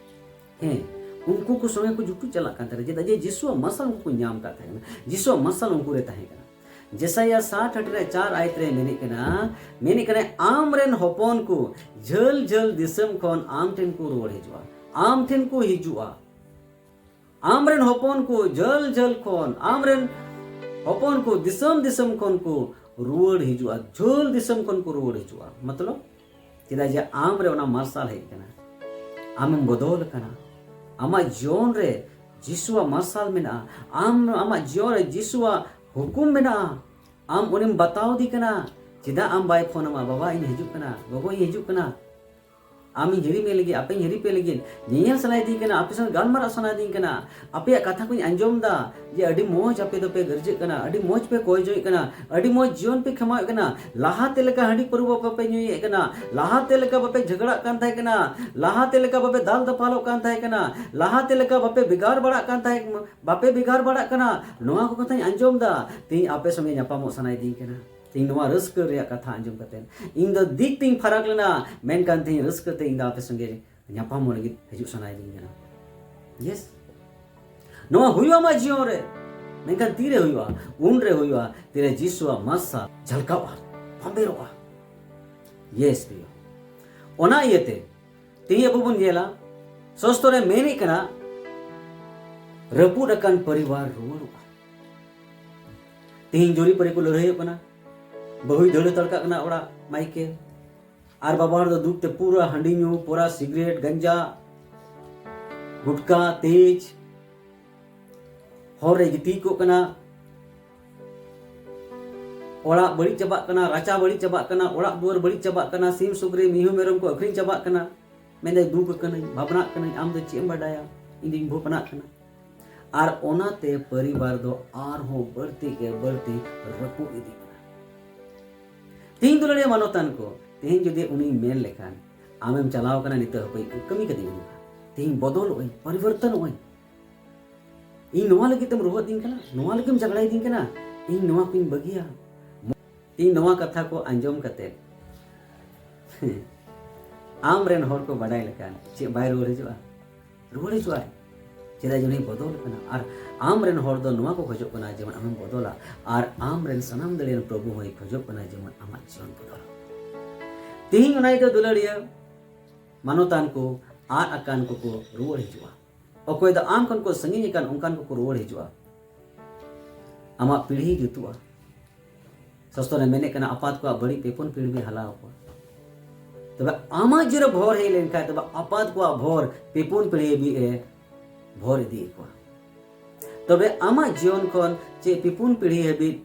ᱦᱮᱸ, ᱩᱱᱠᱩ ᱠᱚ ᱥᱚᱸᱜᱮ ᱠᱚ ᱡᱩᱴᱩᱡ ᱪᱟᱞᱟᱜ ᱠᱟᱱ ᱛᱟᱦᱮᱸ ᱠᱟᱱᱟ᱾ ᱪᱮᱫᱟᱜ? ᱡᱮ ᱡᱤᱥᱩᱣᱟᱜ ᱢᱟᱨᱥᱟᱞ ᱩᱱᱠᱩ ᱠᱚ ᱧᱟᱢ ᱟᱠᱟᱫ ᱛᱟᱦᱮᱸ ᱠᱟᱱᱟ, ᱡᱤᱥᱩᱣᱟᱜ ᱢᱟᱨᱥᱟᱞ ᱩᱱᱠᱩ ᱨᱮ ᱛᱟᱦᱮᱸ ᱠᱟᱱᱟ᱾ ᱡᱮᱥᱟᱭᱟ ᱥᱟᱴ ᱦᱟᱹᱴᱤᱧ ᱨᱮ ᱪᱟᱨ ᱟᱭᱟᱛ ᱨᱮ ᱢᱮᱱᱮᱫ ᱠᱟᱱᱟ, ᱢᱮᱱᱮᱫ ᱠᱟᱱᱟᱭ, ᱟᱢ ᱨᱮᱱ ᱦᱚᱯᱚᱱ ᱠᱚ ᱡᱷᱟᱹᱞ ᱡᱷᱟᱹᱞ ᱫᱤᱥᱚᱢ ᱠᱷᱚᱱ ᱟᱢ ᱴᱷᱮᱱ ᱠᱚ ᱨᱩᱣᱟᱹᱲ ᱦᱤᱡᱩᱜᱼᱟ, ᱟᱢ ᱴᱷᱮᱱ ᱠᱚ ᱦᱤᱡᱩᱜᱼᱟ᱾ ᱟᱢ ᱨᱮᱱ ᱦᱚᱯᱚᱱ ᱠᱚ ᱡᱷᱟᱹᱞ ᱡᱷᱟᱹᱞ ᱠᱷᱚᱱ, ᱟᱢ ᱨᱮᱱ ᱦᱚᱯᱚᱱ ᱠᱚ ᱫᱤᱥᱚᱢ ᱫᱤᱥᱚᱢ ᱠᱷᱚᱱ ᱠᱚ ᱨᱩᱣᱟᱹᱲ ᱦᱤᱡᱩᱜᱼᱟ, ᱡᱷᱟᱹᱞ ᱫᱤᱥᱚᱢ ᱠᱷᱚᱱ ᱠᱚ ᱨᱩᱣᱟᱹᱲ ᱦᱤᱡᱩᱜᱼᱟ᱾ ᱢᱚᱛᱞᱚᱵ, ᱪᱮᱫᱟᱜ ᱡᱮ ᱟᱢ ᱨᱮ ᱚᱱᱟ ᱢᱟᱨᱥᱟᱞ ᱦᱮᱡ ᱠᱟᱱᱟ, ᱟᱢᱮᱢ ᱵᱚᱫᱚᱞ ᱟᱠᱟᱱᱟ, ᱟᱢᱟᱜ ᱡᱤᱭᱚᱱ ᱨᱮ ᱡᱤᱥᱩᱣᱟᱜ ᱢᱟᱨᱥᱟᱞ ᱢᱮᱱᱟᱜᱼᱟ, ᱟᱢ, ᱟᱢᱟᱜ ᱡᱤᱭᱚᱱ ᱨᱮ ᱡᱤᱥᱩᱣᱟᱜ ᱦᱩᱠᱩᱢ ᱢᱮᱱᱟᱜᱼᱟ, ᱟᱢ ᱩᱱᱤᱢ ᱵᱟᱛᱟᱣ ᱫᱤ ᱠᱟᱱᱟ᱾ ᱪᱮᱫᱟᱜ ᱟᱢ ᱵᱟᱭ ᱯᱷᱳᱱ ᱟᱢᱟ, "ᱵᱟᱵᱟ, ᱤᱧ ᱦᱤᱡᱩᱜ ᱠᱟᱱᱟ, ᱜᱚᱜᱚ, ᱤᱧ ᱦᱤᱡᱩᱜ ᱠᱟᱱᱟ"? ᱟᱢᱤᱧ ᱦᱤᱨᱤ ᱢᱮ ᱞᱟᱹᱜᱤᱫ, ᱟᱯᱮᱧ ᱦᱤᱨᱤ ᱯᱮ ᱞᱟᱹᱜᱤᱫ, ᱧᱮᱧᱮᱞ ᱥᱟᱱᱟᱭᱮᱫᱤᱧ ᱠᱟᱱᱟ, ᱟᱯᱮ ᱥᱟᱶ ᱜᱟᱞᱢᱟᱨᱟᱣ ᱥᱟᱱᱟᱭᱮᱫᱤᱧ ᱠᱟᱱᱟ, ᱟᱯᱮᱭᱟᱜ ᱠᱟᱛᱷᱟ ᱠᱚᱧ ᱟᱸᱡᱚᱢ ᱫᱟ, ᱡᱮ ᱟᱹᱰᱤ ᱢᱚᱡᱽ ᱟᱯᱮ ᱫᱚᱯᱮ ᱜᱟᱨᱡᱟᱹᱜ ᱠᱟᱱᱟ, ᱟᱹᱰᱤ ᱢᱚᱡᱽ ᱯᱮ ᱠᱚᱭ ᱡᱚᱝ ᱠᱟᱱᱟ, ᱟᱹᱰᱤ ᱢᱚᱡᱽ ᱡᱤᱭᱚᱱ ᱯᱮ ᱠᱷᱮᱢᱟᱣᱮᱫ ᱠᱟᱱᱟ, ᱞᱟᱦᱟᱛᱮ ᱞᱮᱠᱟ ᱦᱟᱺᱰᱤ ᱯᱟᱹᱨᱣᱟᱹ ᱵᱟᱯᱮ ᱧᱩᱭᱮᱫ ᱠᱟᱱᱟ, ᱞᱟᱦᱟᱛᱮ ᱞᱮᱠᱟ ᱵᱟᱯᱮ ᱡᱷᱟᱜᱽᱲᱟᱜ ᱠᱟᱱ ᱛᱟᱦᱮᱸ ᱠᱟᱱᱟ, ᱞᱟᱦᱟᱛᱮ ᱞᱮᱠᱟ ᱵᱟᱯᱮ ᱫᱟᱞ ᱫᱟᱯᱟᱞᱚᱜ ᱠᱟᱱ ᱛᱟᱦᱮᱸ ᱠᱟᱱᱟ, ᱞᱟᱦᱟᱛᱮ ᱞᱮᱠᱟ ᱵᱟᱯᱮ ᱵᱷᱮᱜᱟᱨ ᱵᱟᱲᱟᱜ ᱠᱟᱱ ᱛᱟᱦᱮᱸ, ᱵᱟᱯᱮ ᱵᱷᱮᱜᱟᱨ ᱵᱟᱲᱟᱜ ᱠᱟᱱᱟ᱾ ᱱᱚᱣᱟ ᱠᱚ ᱠᱟᱛᱷᱟᱧ ᱟᱸᱡᱚᱢ ᱫᱟ, ᱛᱮᱦᱮᱧ ᱟᱯᱮ ᱥᱚᱸᱜᱮ ᱧᱟᱯᱟᱢᱚᱜ ᱥᱟᱱᱟᱭᱮᱫᱤᱧ ᱠᱟᱱᱟ᱾ ᱛᱮᱦᱮᱧ ᱱᱚᱣᱟ ᱨᱟᱹᱥᱠᱟᱹ ᱨᱮᱭᱟᱜ ᱠᱟᱛᱷᱟ ᱟᱸᱡᱚᱢ ᱠᱟᱛᱮ ᱤᱧ ᱫᱚ ᱫᱤᱠ ᱛᱤᱧ ᱯᱷᱟᱨᱟᱠ ᱞᱮᱱᱟ, ᱢᱮᱱᱠᱷᱟᱱ ᱛᱮᱦᱮᱧ ᱨᱟᱹᱥᱠᱟᱹ ᱛᱮ ᱤᱧ ᱫᱚ ᱟᱯᱮ ᱥᱚᱸᱜᱮ ᱧᱟᱯᱟᱢᱚᱜ ᱞᱟᱹᱜᱤᱫ ᱦᱤᱡᱩᱜ ᱥᱟᱱᱟᱭᱮᱫᱤᱧ ᱠᱟᱱᱟ᱾ ᱭᱮᱥ, ᱱᱚᱣᱟ ᱦᱩᱭᱩᱜᱼᱟ ᱟᱢᱟᱜ ᱡᱤᱭᱚᱱ ᱨᱮ, ᱢᱮᱱᱠᱷᱟᱱ ᱛᱤᱨᱮ ᱦᱩᱭᱩᱜᱼᱟ? ᱩᱱᱨᱮ ᱦᱩᱭᱩᱜᱼᱟ, ᱛᱤᱨᱮ ᱡᱤᱥᱩᱣᱟᱜ ᱢᱟᱨᱥᱟᱞ ᱡᱷᱟᱞᱠᱟᱣᱜᱼᱟ, ᱵᱟᱢᱵᱮᱨᱚᱜᱼᱟ᱾ ᱭᱮᱥ ᱯᱨᱤᱭᱚ, ᱚᱱᱟ ᱤᱭᱟᱹᱛᱮ ᱛᱮᱦᱮᱧ ᱟᱵᱚ ᱵᱚᱱ ᱧᱮᱞᱟ, ᱥᱚᱥᱛᱚ ᱨᱮ ᱢᱮᱱᱮᱫ ᱠᱟᱱᱟ, ᱨᱟᱹᱯᱩᱫ ᱟᱠᱟᱱ ᱯᱚᱨᱤᱵᱟᱨ ᱨᱩᱣᱟᱹᱲᱚᱜᱼᱟ᱾ ᱛᱮᱦᱮᱧ ᱡᱩᱨᱤᱯᱟᱹᱨᱤ ᱠᱚ ᱞᱟᱹᱲᱦᱟᱹᱭᱚᱜ ᱠᱟᱱᱟ, ᱵᱟᱹᱦᱩᱭ ᱫᱟᱹᱲ ᱦᱟᱛᱟᱲ ᱠᱟᱜ ᱠᱟᱱᱟ ᱚᱲᱟᱜ ᱢᱟᱭᱠᱮ, ᱟᱨ ᱵᱟᱵᱟ ᱦᱚᱲ ᱫᱚ ᱫᱩᱠ ᱛᱮ ᱯᱩᱨᱟᱹ ᱦᱟᱺᱰᱤ ᱧᱩ, ᱯᱩᱨᱟᱹ ᱥᱤᱜᱨᱮᱴ, ᱜᱟᱸᱡᱟ, ᱜᱩᱴᱠᱟ, ᱛᱮᱡᱽ, ᱦᱚᱨ ᱨᱮ ᱜᱤᱛᱤᱡ ᱠᱚᱜ ᱠᱟᱱᱟ᱾ ᱚᱲᱟᱜ ᱵᱟᱹᱲᱤᱡ ᱪᱟᱵᱟᱜ ᱠᱟᱱᱟ, ᱨᱟᱪᱟ ᱵᱟᱹᱲᱤᱡ ᱪᱟᱵᱟᱜ ᱠᱟᱱᱟ, ᱚᱲᱟᱜ ᱫᱩᱣᱟᱹᱨ ᱵᱟᱹᱲᱤᱡ ᱪᱟᱵᱟᱜ ᱠᱟᱱᱟ, ᱥᱤᱢ ᱥᱩᱠᱨᱤ ᱢᱤᱦᱩ ᱢᱮᱨᱚᱢ ᱠᱚ ᱟᱹᱠᱷᱨᱤᱧ ᱪᱟᱵᱟᱜ ᱠᱟᱱᱟ᱾ ᱢᱮᱱᱫᱟᱭ, "ᱫᱩᱠ ᱟᱠᱟᱱᱟᱹᱧ, ᱵᱷᱟᱵᱽᱱᱟᱜ ᱠᱟᱹᱱᱟᱹᱧ, ᱟᱢ ᱫᱚ ᱪᱮᱫ ᱮᱢ ᱵᱟᱰᱟᱭᱟ? ᱤᱧ ᱫᱩᱧ ᱵᱷᱟᱵᱽᱱᱟᱜ ᱠᱟᱱᱟ᱾" ᱟᱨ ᱚᱱᱟᱛᱮ ᱯᱚᱨᱤᱵᱟᱨ ᱫᱚ ᱟᱨᱦᱚᱸ ᱵᱟᱹᱲᱛᱤ ᱜᱮ ᱵᱟᱹᱲᱛᱤ ᱨᱟᱹᱯᱩᱫ ᱤᱫᱤᱜ ᱠᱟᱱᱟ᱾ ᱛᱮᱦᱮᱧ ᱫᱩᱞᱟᱹᱲᱤᱭᱟᱹ ᱢᱟᱱᱚᱛᱟᱱ ᱠᱚ, ᱛᱮᱦᱮᱧ ᱡᱩᱫᱤ ᱩᱱᱤᱧ ᱢᱮᱱ ᱞᱮᱠᱷᱟᱱ, "ᱟᱢᱮᱢ ᱪᱟᱞᱟᱣ ᱠᱟᱱᱟ, ᱱᱤᱛᱚᱜ ᱦᱟᱹᱵᱤᱡ ᱠᱟᱹᱢᱤ ᱠᱟᱛᱮᱧ ᱩᱫᱩᱜᱟ, ᱛᱮᱦᱮᱧ ᱵᱚᱫᱚᱞᱚᱜ ᱟᱹᱧ, ᱯᱚᱨᱤᱵᱚᱨᱛᱚᱱᱚᱜ ᱟᱹᱧ, ᱤᱧ ᱱᱚᱣᱟ ᱞᱟᱹᱜᱤᱫ ᱛᱮᱢ ᱨᱩᱣᱟᱹᱜ ᱫᱤᱧ ᱠᱟᱱᱟ, ᱱᱚᱣᱟ ᱞᱟᱹᱜᱤᱫ ᱮᱢ ᱡᱷᱟᱜᱽᱲᱟᱭ ᱫᱤᱧ ᱠᱟᱱᱟ, ᱤᱧ ᱱᱚᱣᱟ ᱠᱚᱧ ᱵᱟᱹᱜᱤᱭᱟ᱾" ᱤᱧ ᱱᱚᱣᱟ ᱠᱟᱛᱷᱟ ᱠᱚ ᱟᱸᱡᱚᱢ ᱠᱟᱛᱮ ᱟᱢ ᱨᱮᱱ ᱦᱚᱲ ᱠᱚ ᱵᱟᱰᱟᱭ ᱞᱮᱠᱷᱟᱱ ᱪᱮᱫ ᱵᱟᱭ ᱨᱩᱣᱟᱹᱲ ᱦᱤᱡᱩᱜᱼᱟ? ᱨᱩᱣᱟᱹᱲ ᱦᱤᱡᱩᱜᱼᱟᱭ᱾ ᱪᱮᱫᱟᱜ ᱡᱮ ᱩᱱᱤ ᱵᱚᱫᱚᱞ ᱠᱟᱱᱟ᱾ ᱟᱨ ᱟᱢ ᱨᱮᱱ ᱦᱚᱲ ᱫᱚ ᱱᱚᱣᱟ ᱠᱚ ᱠᱷᱚᱡᱚᱜ ᱠᱟᱱᱟ, ᱡᱮᱢᱚᱱ ᱟᱢᱮᱢ ᱵᱚᱫᱚᱞᱟ᱾ ᱟᱨ ᱟᱢ ᱨᱮᱱ ᱥᱟᱱᱟᱢ ᱫᱟᱲᱮᱭᱟᱱ ᱯᱨᱚᱵᱷᱩ ᱦᱚᱸᱭ ᱠᱷᱚᱡᱚᱜ ᱠᱟᱱᱟ, ᱡᱮᱢᱚᱱ ᱟᱢᱟᱜ ᱡᱤᱭᱚᱱ ᱵᱚᱫᱚᱞ᱾ ᱛᱮᱦᱮᱧ ᱚᱱᱟ ᱤᱭᱟᱹᱛᱮ ᱫᱩᱞᱟᱹᱲᱤᱭᱟᱹ ᱢᱟᱱᱚᱛᱟᱱ ᱠᱚ ᱟᱫ ᱟᱠᱟᱱ ᱠᱚᱠᱚ ᱨᱩᱣᱟᱹᱲ ᱦᱤᱡᱩᱜᱼᱟ᱾ ᱚᱠᱚᱭ ᱫᱚ ᱟᱢ ᱠᱷᱚᱱ ᱠᱚ ᱥᱟᱺᱜᱤᱧ ᱟᱠᱟᱱ, ᱚᱱᱠᱟᱱ ᱠᱚᱠᱚ ᱨᱩᱣᱟᱹᱲ ᱦᱤᱡᱩᱜᱼᱟ᱾ ᱟᱢᱟᱜ ᱯᱤᱲᱦᱤ ᱡᱩᱛᱩᱜᱼᱟ᱾ ᱥᱟᱥᱛᱚ ᱨᱮ ᱢᱮᱱᱮᱫ ᱠᱟᱱᱟ, "ᱟᱯᱟᱛ ᱠᱚᱣᱟᱜ ᱵᱟᱹᱲᱤᱡ ᱯᱮ ᱯᱩᱱ ᱯᱤᱲᱦᱤ ᱦᱟᱞᱟ ᱟᱠᱚᱣᱟ᱾" ᱛᱚᱵᱮ ᱟᱢᱟᱜ ᱡᱤᱭᱚᱱ ᱨᱮ ᱵᱷᱚᱨ ᱦᱮᱡ ᱞᱮᱱᱠᱷᱟᱱ, ᱛᱚᱵᱮ ᱟᱯᱟᱛ ᱠᱚᱣᱟᱜ ᱵᱷᱚᱨ ᱯᱮ ᱯᱩᱱ ᱯᱤᱲᱦᱤ ᱦᱟᱹᱵᱤᱡ ᱮ ᱵᱷᱚᱨ ᱤᱫᱤᱭᱮᱫ ᱠᱚᱣᱟ᱾ ᱛᱚᱵᱮ ᱟᱢᱟᱜ ᱡᱤᱭᱚᱱ ᱠᱷᱚᱱ ᱪᱮᱫ ᱯᱮ ᱯᱩᱱ ᱯᱤᱲᱦᱤ ᱦᱟᱹᱵᱤᱡ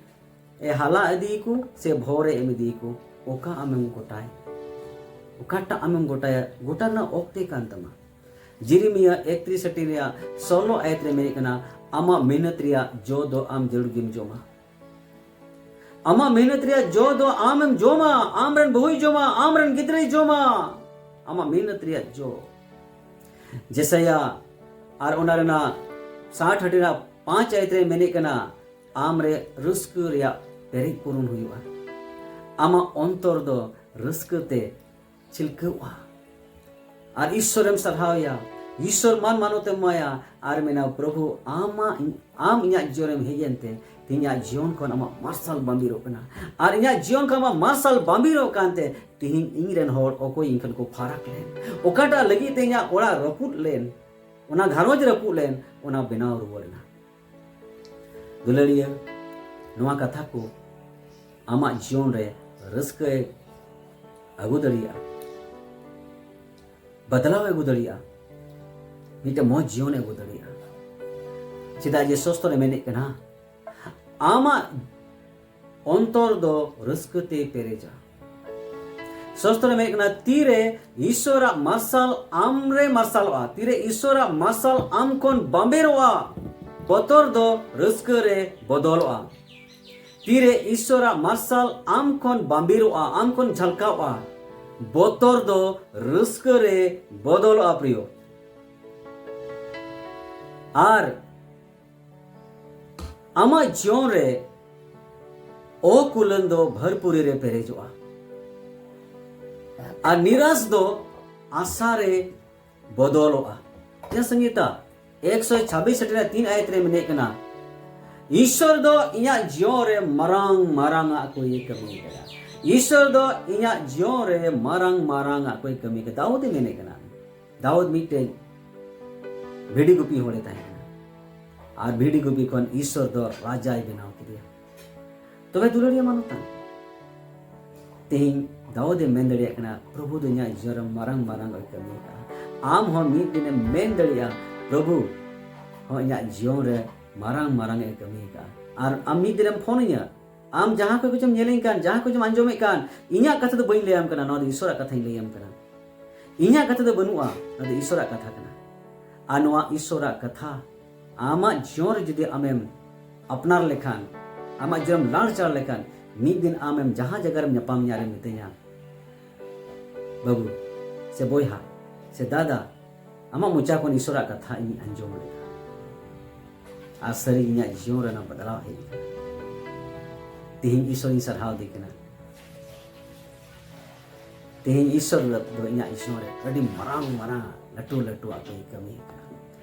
ᱮ ᱦᱟᱞᱟ ᱤᱫᱤᱭᱟᱠᱚ ᱥᱮ ᱵᱷᱚᱨ ᱮ ᱮᱢ ᱤᱫᱤᱭᱟᱠᱚ, ᱚᱠᱟ ᱟᱢᱮᱢ ᱜᱚᱴᱟᱭ? ᱚᱠᱟᱴᱟᱜ ᱟᱢᱮᱢ ᱜᱚᱴᱟᱭᱟ? ᱜᱚᱴᱟ ᱨᱮᱱᱟᱜ ᱚᱠᱛᱮ ᱠᱟᱱ ᱛᱟᱢᱟ᱾ ᱡᱮᱨᱮᱢᱤᱭᱟ ᱮᱠᱛᱨᱤᱥ ᱦᱟᱹᱴᱤᱧ ᱨᱮᱭᱟᱜ ᱥᱳᱞᱳ ᱟᱭᱟᱛ ᱨᱮ ᱢᱮᱱᱮᱫ ᱠᱟᱱᱟ, "ᱟᱢᱟᱜ ᱢᱮᱦᱱᱚᱛ ᱨᱮᱭᱟᱜ ᱡᱚ ᱫᱚ ᱟᱢ ᱡᱟᱹᱨᱩᱲ ᱜᱮᱢ ᱡᱚᱢᱟ᱾ ᱟᱢᱟᱜ ᱢᱮᱦᱱᱚᱛ ᱨᱮᱭᱟᱜ ᱡᱚ ᱫᱚ ᱟᱢᱮᱢ ᱡᱚᱢᱟ, ᱟᱢ ᱨᱮᱱ ᱵᱟᱹᱦᱩᱭ ᱡᱚᱢᱟ, ᱟᱢ ᱨᱮᱱ ᱜᱤᱫᱽᱨᱟᱹᱭ ᱡᱚᱢᱟ᱾ ᱟᱢᱟᱜ ᱢᱮᱦᱱᱚᱛ ᱨᱮᱭᱟᱜ ᱡᱚ᱾" ᱡᱮᱥᱟᱭᱟ ᱟᱨ ᱚᱱᱟ ᱨᱮᱱᱟᱜ ᱥᱟᱴ ᱦᱟᱹᱴᱤᱧ ᱨᱮᱱᱟᱜ ᱯᱟᱸᱪ ᱟᱭᱟᱛ ᱨᱮ ᱢᱮᱱᱮᱫ ᱠᱟᱱᱟ, ᱟᱢ ᱨᱮ ᱨᱟᱹᱥᱠᱟᱹ ᱨᱮᱭᱟᱜ ᱯᱮᱨᱮᱡ ᱯᱩᱨᱩᱱ ᱦᱩᱭᱩᱜᱼᱟ᱾ ᱟᱢᱟᱜ ᱚᱱᱛᱚᱨ ᱫᱚ ᱨᱟᱹᱥᱠᱟᱹ ᱛᱮ ᱪᱷᱤᱞᱠᱟᱹᱣᱜᱼᱟ᱾ ᱟᱨ ᱤᱥᱥᱚᱨᱮᱢ ᱥᱟᱨᱦᱟᱣᱮᱭᱟ, ᱤᱥᱥᱚᱨ ᱢᱟᱱ ᱢᱟᱱᱚᱛ ᱮᱢ ᱮᱢᱟᱭᱟ ᱟᱨ ᱢᱮᱱᱟ, "ᱯᱨᱚᱵᱷᱩ, ᱟᱢᱟᱜ, ᱟᱢ ᱤᱧᱟᱹᱜ ᱡᱤᱭᱚᱱ ᱨᱮᱢ ᱦᱮᱡ ᱮᱱᱛᱮ ᱛᱮᱦᱮᱧ ᱤᱧᱟᱹᱜ ᱡᱤᱭᱚᱱ ᱠᱷᱚᱱ ᱟᱢᱟᱜ ᱢᱟᱨᱥᱟᱞ ᱵᱟᱢᱵᱤᱨᱚᱜ ᱠᱟᱱᱟ᱾ ᱟᱨ ᱤᱧᱟᱹᱜ ᱡᱤᱭᱚᱱ ᱠᱷᱚᱱ ᱟᱢᱟᱜ ᱢᱟᱨᱥᱟᱞ ᱵᱟᱢᱵᱤᱨᱚᱜ ᱠᱟᱱᱛᱮ ᱛᱮᱦᱮᱧ ᱤᱧ ᱨᱮᱱ ᱦᱚᱲ ᱚᱠᱚᱭ ᱤᱧ ᱠᱷᱚᱱ ᱠᱚ ᱯᱷᱟᱨᱟᱠ ᱞᱮᱱ, ᱚᱠᱟᱴᱟᱜ ᱞᱟᱹᱜᱤᱫ ᱛᱮ ᱤᱧᱟᱹᱜ ᱚᱲᱟᱜ ᱨᱟᱹᱯᱩᱫ ᱞᱮᱱ, ᱚᱱᱟ ᱜᱷᱟᱨᱚᱸᱡᱽ ᱨᱟᱹᱯᱩᱫ ᱞᱮᱱ, ᱚᱱᱟ ᱵᱮᱱᱟᱣ ᱨᱩᱣᱟᱹᱲ ᱮᱱᱟ᱾" ᱫᱩᱞᱟᱹᱲᱤᱭᱟᱹ, ᱱᱚᱣᱟ ᱠᱟᱛᱷᱟ ᱠᱚ ᱟᱢᱟᱜ ᱡᱤᱭᱚᱱ ᱨᱮ ᱨᱟᱹᱥᱠᱟᱹᱭ ᱟᱹᱜᱩ ᱫᱟᱲᱮᱭᱟᱜᱼᱟ, ᱵᱟᱫᱞᱟᱣ ᱮ ᱟᱹᱜᱩ ᱫᱟᱲᱮᱭᱟᱜᱼᱟ, ᱢᱤᱫᱴᱮᱱ ᱢᱚᱡᱽ ᱡᱤᱭᱚᱱ ᱮ ᱟᱹᱜᱩ ᱫᱟᱲᱮᱭᱟᱜᱼᱟ᱾ ᱪᱮᱫᱟᱜ ᱡᱮ ᱥᱚᱥᱛᱚ ᱨᱮ ᱢᱮᱱᱮᱫ ᱠᱟᱱᱟ, ᱟᱢᱟᱜ ᱚᱱᱛᱚᱨ ᱫᱚ ᱨᱟᱹᱥᱠᱟᱹ ᱛᱮ ᱯᱮᱨᱮᱡᱟ᱾ ᱥᱟᱥᱛᱨᱚ ᱨᱮ ᱢᱮᱱᱮᱫ ᱠᱟᱱᱟ, ᱛᱤᱨᱮ ᱤᱥᱚᱨᱟᱜ ᱢᱟᱨᱥᱟᱞ ᱟᱢ ᱨᱮ ᱢᱟᱨᱥᱟᱞᱚᱜᱼᱟ, ᱛᱤᱨᱮ ᱤᱥᱚᱨᱟᱜ ᱢᱟᱨᱥᱟᱞ ᱟᱢ ᱠᱷᱚᱱ ᱵᱟᱢᱵᱮᱨᱚᱜᱼᱟ, ᱵᱚᱛᱚᱨ ᱫᱚ ᱨᱟᱹᱥᱠᱟᱹ ᱨᱮ ᱵᱚᱫᱚᱞᱚᱜᱼᱟ᱾ ᱛᱤᱨᱮ ᱤᱥᱚᱨᱟᱜ ᱢᱟᱨᱥᱟᱞ ᱟᱢ ᱠᱷᱚᱱ ᱵᱟᱢᱵᱮᱨᱚᱜᱼᱟ, ᱟᱢ ᱠᱷᱚᱱ ᱡᱷᱟᱞᱠᱟᱣᱜᱼᱟ, ᱵᱚᱛᱚᱨ ᱫᱚ ᱨᱟᱹᱥᱠᱟᱹ ᱨᱮ ᱵᱚᱫᱚᱞᱚᱜᱼᱟ, ᱯᱨᱤᱭᱚ᱾ ᱟᱨ ᱟᱢᱟᱜ ᱡᱤᱭᱚᱱ ᱨᱮ ᱚᱠᱩᱞᱟᱹᱱ ᱫᱚ ᱵᱷᱟᱹᱨᱯᱩᱨᱤ ᱨᱮ ᱯᱮᱨᱮᱡᱚᱜᱼᱟ᱾ ᱟᱨ ᱱᱤᱨᱟᱥ ᱫᱚ ᱟᱥᱟ ᱨᱮ ᱵᱚᱫᱚᱞᱚᱜᱼᱟ᱾ ᱡᱟᱦᱟᱸ ᱥᱚᱝᱦᱤᱛᱟ ᱮᱠᱥᱚ ᱪᱷᱟᱵᱵᱤᱥ ᱥᱮᱴᱮᱨ ᱛᱤᱱ ᱟᱭᱟᱛ ᱨᱮ ᱢᱮᱱᱮᱫ ᱠᱟᱱᱟ, ᱤᱥᱚᱨ ᱫᱚ ᱤᱧᱟᱹᱜ ᱡᱤᱭᱚᱱ ᱨᱮ ᱢᱟᱨᱟᱝ ᱢᱟᱨᱟᱝ ᱟᱜ ᱠᱚᱭ ᱠᱟᱹᱢᱤ ᱠᱟᱫᱟ᱾ ᱤᱥᱚᱨ ᱫᱚ ᱤᱧᱟᱹᱜ ᱡᱤᱭᱚᱱ ᱨᱮ ᱢᱟᱨᱟᱝ ᱢᱟᱨᱟᱝ ᱟᱜ ᱠᱚᱭ ᱠᱟᱹᱢᱤ ᱠᱟᱫᱟ᱾ ᱫᱟᱣᱩᱫ ᱮ ᱢᱮᱱᱮᱫ ᱠᱟᱱᱟ, ᱫᱟᱣᱩᱫ ᱢᱤᱫᱴᱮᱱ ᱵᱷᱤᱰᱤ ᱜᱩᱯᱤ ᱦᱚᱲᱮ ᱛᱟᱦᱮᱸ ᱠᱟᱱᱟ᱾ ᱟᱨ ᱵᱷᱤᱰᱤ ᱜᱩᱯᱤ ᱠᱷᱚᱱ ᱤᱥᱚᱨ ᱫᱚ ᱨᱟᱡᱟᱭ ᱵᱮᱱᱟᱣ ᱠᱮᱫᱮᱭᱟ᱾ ᱛᱚᱵᱮ ᱫᱩᱞᱟᱹᱲᱤᱭᱟᱹ ᱢᱟᱱᱚᱛᱟᱱ, ᱛᱮᱦᱮᱧ ᱫᱟᱣᱩᱫ ᱮ ᱢᱮᱱ ᱫᱟᱲᱮᱭᱟᱜ ᱠᱟᱱᱟ, ᱯᱨᱚᱵᱷᱩ ᱫᱚ ᱤᱧᱟᱹᱜ ᱡᱤᱭᱚᱱ ᱨᱮ ᱢᱟᱨᱟᱝ ᱢᱟᱨᱟᱝ ᱮ ᱠᱟᱹᱢᱤ ᱟᱠᱟᱫᱼᱟ᱾ ᱟᱢ ᱦᱚᱸ ᱢᱤᱫ ᱫᱤᱱᱮᱢ ᱢᱮᱱ ᱫᱟᱲᱮᱭᱟᱜᱼᱟ, ᱯᱨᱚᱵᱷᱩ ᱦᱚᱸ ᱤᱧᱟᱹᱜ ᱡᱤᱭᱚᱱ ᱨᱮ ᱢᱟᱨᱟᱝ ᱢᱟᱨᱟᱝ ᱮ ᱠᱟᱹᱢᱤ ᱟᱠᱟᱫᱼᱟ᱾ ᱟᱨ ᱟᱢ ᱢᱤᱫ ᱫᱤᱱᱮᱢ ᱯᱷᱳᱱ ᱟᱹᱧᱟ, ᱟᱢ ᱡᱟᱦᱟᱸ ᱠᱚ ᱠᱚᱪᱚᱢ ᱧᱮᱞᱤᱧ ᱠᱟᱱ, ᱡᱟᱦᱟᱸ ᱠᱚᱪᱚᱢ ᱟᱸᱡᱚᱢᱮᱫ ᱠᱟᱱ, ᱤᱧᱟᱹᱜ ᱠᱟᱛᱷᱟ ᱫᱚ ᱵᱟᱹᱧ ᱞᱟᱹᱭᱟᱢ ᱠᱟᱱᱟ, ᱱᱚᱣᱟ ᱫᱚ ᱤᱥᱚᱨᱟᱜ ᱠᱟᱛᱷᱟᱧ ᱞᱟᱹᱭᱟᱢ ᱠᱟᱱᱟ᱾ ᱤᱧᱟᱹᱜ ᱠᱟᱛᱷᱟ ᱫᱚ ᱵᱟᱹᱱᱩᱜᱼᱟ, ᱱᱚᱣᱟ ᱫᱚ ᱤᱥᱚᱨᱟᱜ ᱠᱟᱛᱷᱟ ᱠᱟᱱᱟ᱾ ᱟᱨ ᱱᱚᱣᱟ ᱤᱥᱚᱨᱟᱜ ᱠᱟᱛᱷᱟ ᱟᱢᱟᱜ ᱡᱤᱭᱚᱱ ᱨᱮ ᱡᱩᱫᱤ ᱟᱢᱮᱢ ᱟᱯᱱᱟᱨ ᱞᱮᱠᱷᱟᱱ, ᱟᱢᱟᱜ ᱡᱤᱭᱚᱱ ᱞᱟᱲᱪᱟᱲ ᱞᱮᱠᱷᱟᱱ, ᱢᱤᱫ ᱫᱤᱱ ᱟᱢᱮᱢ ᱡᱟᱦᱟᱸ ᱡᱟᱭᱜᱟ ᱨᱮᱢ ᱧᱟᱯᱟᱢ ᱧᱟᱨᱮᱢ ᱢᱤᱛᱟᱹᱧᱟ, "ᱵᱟᱹᱵᱩ ᱥᱮ ᱵᱚᱭᱦᱟ ᱥᱮ ᱫᱟᱫᱟ, ᱟᱢᱟᱜ ᱢᱚᱪᱟ ᱠᱷᱚᱱ ᱤᱥᱚᱨᱟᱜ ᱠᱟᱛᱷᱟ ᱤᱧ ᱟᱸᱡᱚᱢ ᱞᱮᱫᱟ᱾ ᱟᱨ ᱥᱟᱹᱨᱤ ᱤᱧᱟᱹᱜ ᱡᱤᱭᱚᱱ ᱨᱮᱱᱟᱜ ᱵᱚᱫᱞᱟᱣ ᱦᱮᱡ ᱟᱠᱟᱱᱟ᱾ ᱛᱮᱦᱮᱧ ᱤᱥᱚᱨᱤᱧ ᱥᱟᱨᱦᱟᱣ ᱫᱮ ᱠᱟᱱᱟ᱾ ᱛᱮᱦᱮᱧ ᱤᱥᱚᱨ ᱫᱚ ᱤᱧᱟᱹᱜ ᱡᱤᱭᱚᱱ ᱨᱮ ᱟᱹᱰᱤ ᱢᱟᱨᱟᱝ ᱢᱟᱨᱟᱝ ᱞᱟᱹᱴᱩ ᱞᱟᱹᱴᱩᱣᱟᱜ ᱠᱚᱭ ᱠᱟᱹᱢᱤ ᱟᱠᱟᱫᱟ᱾"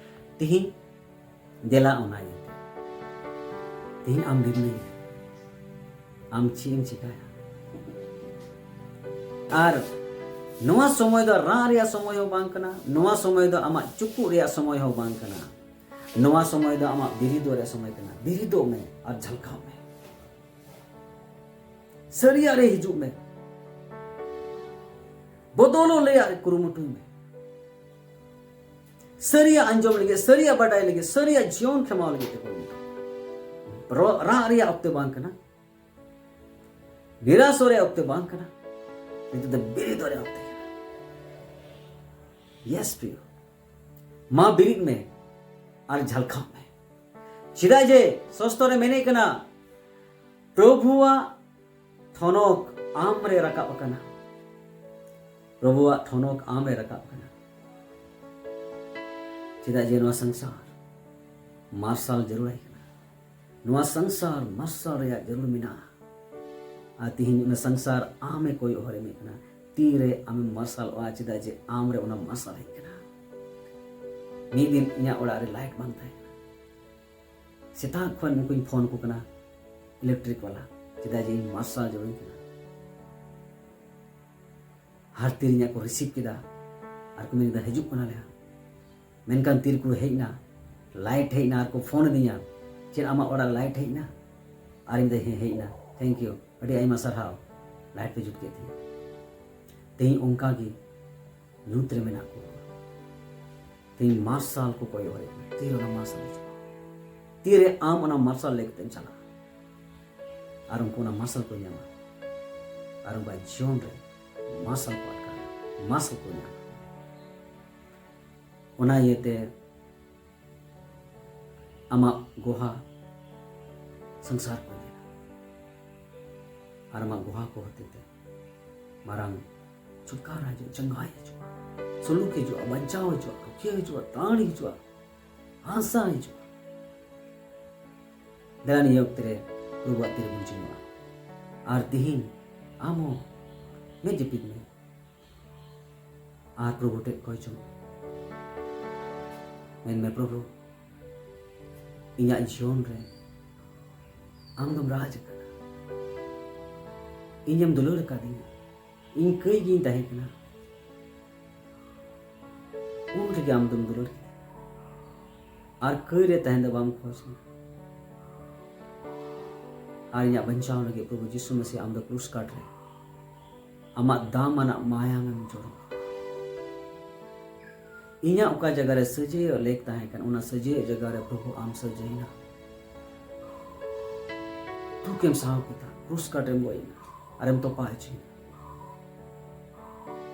ᱛᱮᱦᱮᱧ ᱫᱮᱞᱟ ᱚᱱᱟ ᱤᱭᱟᱹᱛᱮ ᱛᱮᱦᱮᱧ ᱟᱢ ᱱᱤᱨᱱᱚᱭ ᱢᱮ, ᱟᱢ ᱪᱮᱫ ᱮᱢ ᱪᱮᱠᱟᱭᱟ? ᱟᱨ ᱱᱚᱣᱟ ᱥᱚᱢᱚᱭ ᱫᱚ ᱨᱟᱜ ᱨᱮᱭᱟᱜ ᱥᱚᱢᱚᱭ ᱦᱚᱸ ᱵᱟᱝ ᱠᱟᱱᱟ, ᱱᱚᱣᱟ ᱥᱚᱢᱚᱭ ᱫᱚ ᱟᱢᱟᱜ ᱪᱩᱠᱩᱜ ᱨᱮᱭᱟᱜ ᱥᱚᱢᱚᱭ ᱦᱚᱸ ᱵᱟᱝ ᱠᱟᱱᱟ, ᱱᱚᱣᱟ ᱥᱚᱢᱚᱭ ᱫᱚ ᱟᱢᱟᱜ ᱵᱤᱨᱤᱫᱚᱜ ᱨᱮᱭᱟᱜ ᱥᱚᱢᱚᱭ ᱠᱟᱱᱟ᱾ ᱵᱤᱨᱤᱫᱚᱜ ᱢᱮ ᱟᱨ ᱡᱷᱟᱞᱠᱟᱣ ᱢᱮ, ᱥᱟᱹᱨᱤᱭᱟᱜ ᱨᱮ ᱦᱤᱡᱩᱜ ᱢᱮ, ᱵᱚᱫᱚᱞᱚᱜ ᱨᱮᱭᱟᱜ ᱠᱩᱨᱩᱢᱩᱴᱩᱭ ᱢᱮ, ᱥᱟᱹᱨᱤᱭᱟᱜ ᱟᱸᱡᱚᱢ ᱞᱟᱹᱜᱤᱫ, ᱥᱟᱹᱨᱤᱭᱟᱜ ᱵᱟᱰᱟᱭ ᱞᱟᱹᱜᱤᱫ, ᱥᱟᱹᱨᱤᱭᱟᱜ ᱡᱤᱭᱚᱱ ᱠᱷᱮᱢᱟᱣ ᱞᱟᱹᱜᱤᱫ ᱛᱮ ᱠᱩᱨᱩᱢᱩᱴᱩ᱾ ᱨᱚ-, ᱨᱟᱜ ᱨᱮᱭᱟᱜ ᱚᱠᱛᱮ ᱵᱟᱝ ᱠᱟᱱᱟ, ᱱᱤᱨᱟᱥᱚᱜ ᱨᱮᱭᱟᱜ ᱚᱠᱛᱮ ᱵᱟᱝ ᱠᱟᱱᱟ, ᱱᱤᱛᱚᱜ ᱫᱚ ᱵᱮᱨᱮᱫᱚᱜ ᱨᱮᱭᱟᱜ ᱚᱠᱛᱚ ᱠᱟᱱᱟ᱾ ᱭᱮᱥ ᱯᱨᱤᱭᱚ, ᱢᱟ ᱵᱮᱨᱮᱫ ᱢᱮ ᱟᱨ ᱡᱷᱟᱞᱠᱟᱣ ᱢᱮ᱾ ᱪᱮᱫᱟᱜ ᱡᱮ ᱥᱚᱥᱛᱚ ᱨᱮ ᱢᱮᱱᱮᱫ ᱠᱟᱱᱟ, ᱯᱨᱚᱵᱷᱩᱣᱟᱜ ᱴᱷᱚᱱᱚᱠ ᱟᱢ ᱨᱮ ᱨᱟᱠᱟᱵ ᱟᱠᱟᱱᱟ᱾ ᱯᱨᱚᱵᱷᱩᱣᱟᱜ ᱴᱷᱚᱱᱚᱠ ᱟᱢ ᱨᱮ ᱨᱟᱠᱟᱵ ᱟᱠᱟᱱᱟ᱾ ᱪᱮᱫᱟᱜ ᱡᱮ ᱱᱚᱣᱟ ᱥᱚᱝᱥᱟᱨ ᱢᱟᱨᱥᱟᱞ ᱡᱟᱹᱨᱩᱲᱟᱭ ᱠᱟᱱᱟ᱾ ᱱᱚᱣᱟ ᱥᱚᱝᱥᱟᱨ ᱢᱟᱨᱥᱟᱞ ᱨᱮᱭᱟᱜ ᱡᱟᱹᱨᱩᱲ ᱢᱮᱱᱟᱜᱼᱟ᱾ ᱟᱨ ᱛᱤᱦᱤᱧ ᱚᱱᱟ ᱥᱚᱝᱥᱟᱨ ᱟᱢᱮ ᱠᱚᱭᱚᱜ ᱦᱚᱨᱮ ᱢᱮ ᱠᱟᱱᱟ᱾ ᱛᱤᱨᱮ ᱟᱢᱮᱢ ᱢᱟᱨᱥᱟᱞᱚᱜᱼᱟ? ᱪᱮᱫᱟᱜ ᱡᱮ ᱟᱢ ᱨᱮ ᱚᱱᱟ ᱢᱟᱨᱥᱟᱞ ᱦᱮᱡ ᱠᱟᱱᱟ᱾ ᱢᱤᱫ ᱫᱤᱱ ᱤᱧᱟᱹᱜ ᱚᱲᱟᱜ ᱨᱮ ᱞᱟᱭᱤᱴ ᱵᱟᱝ ᱛᱟᱦᱮᱸ ᱠᱟᱱᱟ᱾ ᱥᱮᱛᱟᱜ ᱠᱷᱚᱱ ᱩᱱᱠᱩᱧ ᱯᱷᱳᱱ ᱟᱠᱚ ᱠᱟᱱᱟ ᱤᱞᱮᱠᱴᱨᱤᱠ ᱵᱟᱞᱟ, ᱪᱮᱫᱟᱜ ᱡᱮ ᱤᱧ ᱢᱟᱨᱥᱟᱞ ᱡᱟᱹᱨᱩᱲᱤᱧ ᱠᱟᱱᱟ᱾ ᱟᱨ ᱛᱤᱨᱮ ᱤᱧᱟᱹᱜ ᱠᱚ ᱨᱤᱥᱤᱵᱷ ᱠᱮᱫᱟ ᱟᱨ ᱠᱚ ᱢᱮᱱ ᱠᱮᱫᱟ, "ᱦᱤᱡᱩᱜ ᱠᱟᱱᱟᱞᱮ ᱦᱟᱸᱜ᱾" ᱢᱮᱱᱠᱷᱟᱱ ᱛᱤᱨᱮᱠᱚ ᱦᱮᱡ ᱮᱱᱟ, ᱞᱟᱭᱤᱴ ᱦᱮᱡ ᱮᱱᱟ ᱟᱨ ᱠᱚ ᱯᱷᱳᱱ ᱟᱹᱫᱤᱧᱟ, "ᱪᱮᱫ ᱟᱢᱟᱜ ᱚᱲᱟᱜ ᱨᱮ ᱞᱟᱭᱤᱴ ᱦᱮᱡ ᱮᱱᱟ?" ᱟᱨᱤᱧ ᱢᱮᱱᱫᱟ, "ᱦᱮᱸ, ᱦᱮᱡ ᱮᱱᱟ, ᱛᱷᱮᱝᱠ ᱭᱩ, ᱟᱹᱰᱤ ᱟᱭᱢᱟ ᱥᱟᱨᱦᱟᱣ, ᱞᱟᱭᱤᱴ ᱯᱮ ᱡᱩᱛ ᱠᱮᱫ ᱛᱤᱧᱟ᱾" ᱛᱮᱦᱮᱧ ᱚᱱᱠᱟ ᱜᱮ ᱧᱩᱛ ᱨᱮ ᱢᱮᱱᱟᱜ ᱠᱚᱣᱟ᱾ ᱛᱮᱦᱮᱧ ᱢᱟᱨᱥᱟᱞ ᱠᱚ ᱠᱚᱭᱚᱜ ᱦᱚᱨᱮᱫ ᱠᱟᱱᱟ᱾ ᱛᱤᱨᱮ ᱚᱱᱟ ᱢᱟᱨᱥᱟᱞ ᱦᱤᱡᱩᱜᱼᱟ? ᱛᱤᱨᱮ ᱟᱢ ᱚᱱᱟ ᱢᱟᱨᱥᱟᱞ ᱞᱟᱹᱭ ᱠᱟᱛᱮᱢ ᱪᱟᱞᱟᱜᱼᱟ? ᱟᱨ ᱩᱱᱠᱩ ᱚᱱᱟ ᱢᱟᱨᱥᱟᱞ ᱠᱚ ᱧᱟᱢᱟ᱾ ᱟᱨ ᱩᱱᱠᱩᱣᱟᱜ ᱡᱤᱭᱚᱱ ᱨᱮ ᱢᱟᱨᱥᱟᱞ ᱠᱚ ᱟᱴᱠᱟᱨᱟ, ᱢᱟᱨᱥᱟᱞ ᱠᱚ ᱧᱟᱢᱟ᱾ ᱚᱱᱟ ᱤᱭᱟᱹᱛᱮ ᱟᱢᱟᱜ ᱜᱚᱦᱟ ᱥᱚᱝᱥᱟᱨ ᱠᱚ ᱧᱮᱞᱟ᱾ ᱟᱨ ᱟᱢᱟᱜ ᱜᱚᱦᱟ ᱠᱚ ᱦᱚᱛᱮᱛᱮ ᱢᱟᱨᱟᱝ ᱪᱷᱩᱴᱠᱟᱨᱟ ᱦᱤᱡᱩᱜᱼᱟ, ᱪᱟᱸᱜᱟᱭ ᱦᱤᱡᱩᱜᱼᱟ, ᱥᱩᱞᱩᱠ ᱦᱤᱡᱩᱜᱼᱟ, ᱵᱟᱧᱪᱟᱣ ᱦᱤᱡᱩᱜᱼᱟ, ᱨᱩᱠᱷᱤᱭᱟᱹ ᱦᱤᱡᱩᱜᱼᱟ, ᱛᱟᱲ ᱦᱤᱡᱩᱜᱼᱟ, ᱟᱥᱟ ᱦᱤᱡᱩᱜᱼᱟ᱾ ᱫᱮᱞᱟ ᱱᱤᱭᱟᱹ ᱚᱠᱛᱮ ᱨᱮ ᱯᱨᱚᱵᱷᱩᱣᱟᱜ ᱛᱤᱨᱮ ᱵᱚᱱ ᱡᱤᱢᱟᱹᱜᱼᱟ᱾ ᱟᱨ ᱛᱤᱦᱤᱧ ᱟᱢ ᱦᱚᱸ ᱢᱮᱫ ᱡᱟᱹᱯᱤᱫ ᱢᱮ᱾ ᱟᱨ ᱯᱨᱚᱵᱷᱩ ᱴᱷᱮᱱ ᱠᱚᱭ ᱡᱚᱝ ᱢᱮ᱾ ᱢᱮᱱ ᱢᱮ, "ᱯᱨᱚᱵᱷᱩ, ᱤᱧᱟᱹᱜ ᱡᱤᱭᱚᱱ ᱨᱮ ᱟᱢ ᱫᱚᱢ ᱨᱟᱡᱽ ᱟᱠᱟᱫᱟ᱾ ᱤᱧᱮᱢ ᱫᱩᱞᱟᱹᱲ ᱟᱠᱟᱫᱤᱧᱟ᱾ ᱤᱧ ᱠᱟᱹᱭ ᱜᱤᱧ ᱛᱟᱦᱮᱸ ᱠᱟᱱᱟ, ᱩᱱ ᱨᱮᱜᱮ ᱟᱢ ᱫᱚᱢ ᱫᱩᱞᱟᱹᱲ ᱠᱤᱫᱤᱧᱟ᱾ ᱟᱨ ᱠᱟᱹᱭ ᱨᱮ ᱛᱟᱦᱮᱸ ᱫᱚ ᱵᱟᱢ ᱠᱷᱚᱡᱽ ᱠᱟᱱᱟ᱾ ᱟᱨ ᱤᱧᱟᱹᱜ ᱵᱟᱧᱪᱟᱣ ᱞᱟᱹᱜᱤᱫ ᱯᱨᱚᱵᱷᱩ ᱡᱤᱥᱩ ᱢᱟᱥᱤ ᱟᱢ ᱫᱚ ᱠᱨᱩᱥ ᱠᱟᱴ ᱨᱮ ᱟᱢᱟᱜ ᱫᱟᱢ ᱟᱱᱟᱜ ᱢᱟᱭᱟᱢ ᱮᱢ ᱡᱚᱨᱚ ᱠᱮᱫᱟ᱾ ᱤᱧᱟᱹᱜ ᱚᱠᱟ ᱡᱟᱭᱜᱟ ᱨᱮ ᱥᱟᱹᱡᱟᱹᱭᱚᱜ ᱞᱮᱠ ᱛᱟᱦᱮᱸ ᱠᱟᱱᱟ, ᱚᱱᱟ ᱥᱟᱹᱡᱟᱹᱭᱚᱜ ᱡᱟᱭᱜᱟ ᱨᱮ ᱯᱨᱚᱵᱷᱩ ᱟᱢ ᱥᱟᱹᱡᱟᱹᱭᱮᱱᱟ᱾ ᱫᱩᱠ ᱮᱢ ᱥᱟᱦᱟᱣ ᱠᱮᱫᱟ, ᱠᱨᱩᱥ ᱠᱟᱴ ᱨᱮᱢ ᱜᱚᱡ ᱮᱱᱟ, ᱟᱨᱮᱢ ᱛᱚᱯᱟ ᱦᱚᱪᱚᱭᱮᱱᱟ᱾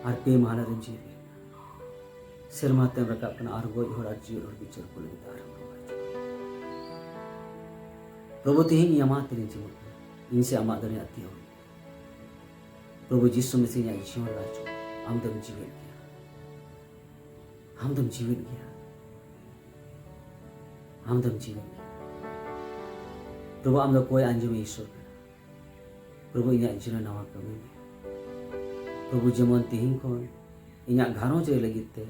ᱟᱨ ᱯᱮ ᱢᱟᱦᱟ ᱨᱮᱢ ᱡᱤᱣᱮᱫ ᱞᱮᱱᱟ᱾ ᱥᱮᱨᱢᱟ ᱛᱮᱢ ᱨᱟᱠᱟᱵ ᱠᱟᱱᱟ ᱟᱨ ᱜᱚᱡ ᱦᱚᱲ ᱟᱨ ᱡᱤᱣᱮᱫ ᱦᱚᱲ ᱵᱤᱪᱟᱹᱨ ᱠᱚ ᱞᱟᱹᱜᱤᱫ ᱟᱨᱦᱚᱸ ᱨᱚᱲ ᱦᱚᱪᱚ᱾ ᱯᱨᱚᱵᱷᱩ, ᱛᱮᱦᱮᱧ ᱤᱧ ᱟᱢᱟᱜ ᱛᱤᱨᱮᱧ ᱡᱤᱢᱟᱹᱜ ᱠᱟᱱᱟ᱾ ᱤᱧ ᱥᱮ ᱟᱢᱟᱜ ᱫᱟᱲᱮᱭᱟᱜ ᱛᱤ ᱦᱚᱸ᱾ ᱯᱨᱚᱵᱷᱩ ᱡᱤᱥᱩ ᱢᱮᱥᱤ ᱤᱧᱟᱹᱜ ᱡᱤᱭᱚᱱ ᱨᱮ ᱦᱤᱡᱩᱜ᱾ ᱟᱢ ᱫᱚᱢ ᱡᱤᱣᱮᱫ ᱜᱮᱭᱟ᱾ ᱟᱢ ᱫᱚᱢ ᱡᱤᱣᱮᱫ ᱜᱮᱭᱟ᱾ ᱟᱢ ᱫᱚᱢ ᱡᱤᱣᱮᱫ ᱜᱮᱭᱟ᱾ ᱯᱨᱚᱵᱷᱩ, ᱟᱢ ᱫᱚ ᱠᱚᱭ ᱟᱸᱡᱚᱢ ᱤᱥᱚᱨ ᱠᱟᱱᱟ᱾ ᱯᱨᱚᱵᱷᱩ, ᱤᱧᱟᱹᱜ ᱡᱤᱭᱚᱱ ᱱᱟᱣᱟ ᱠᱟᱹᱢᱤ ᱢᱮ᱾ ᱯᱨᱚᱵᱷᱩ, ᱡᱮᱢᱚᱱ ᱛᱮᱦᱮᱧ ᱠᱷᱚᱱ ᱤᱧᱟᱹᱜ ᱜᱷᱟᱨᱚᱸᱡᱽ ᱨᱮ ᱞᱟᱹᱜᱤᱫ ᱛᱮ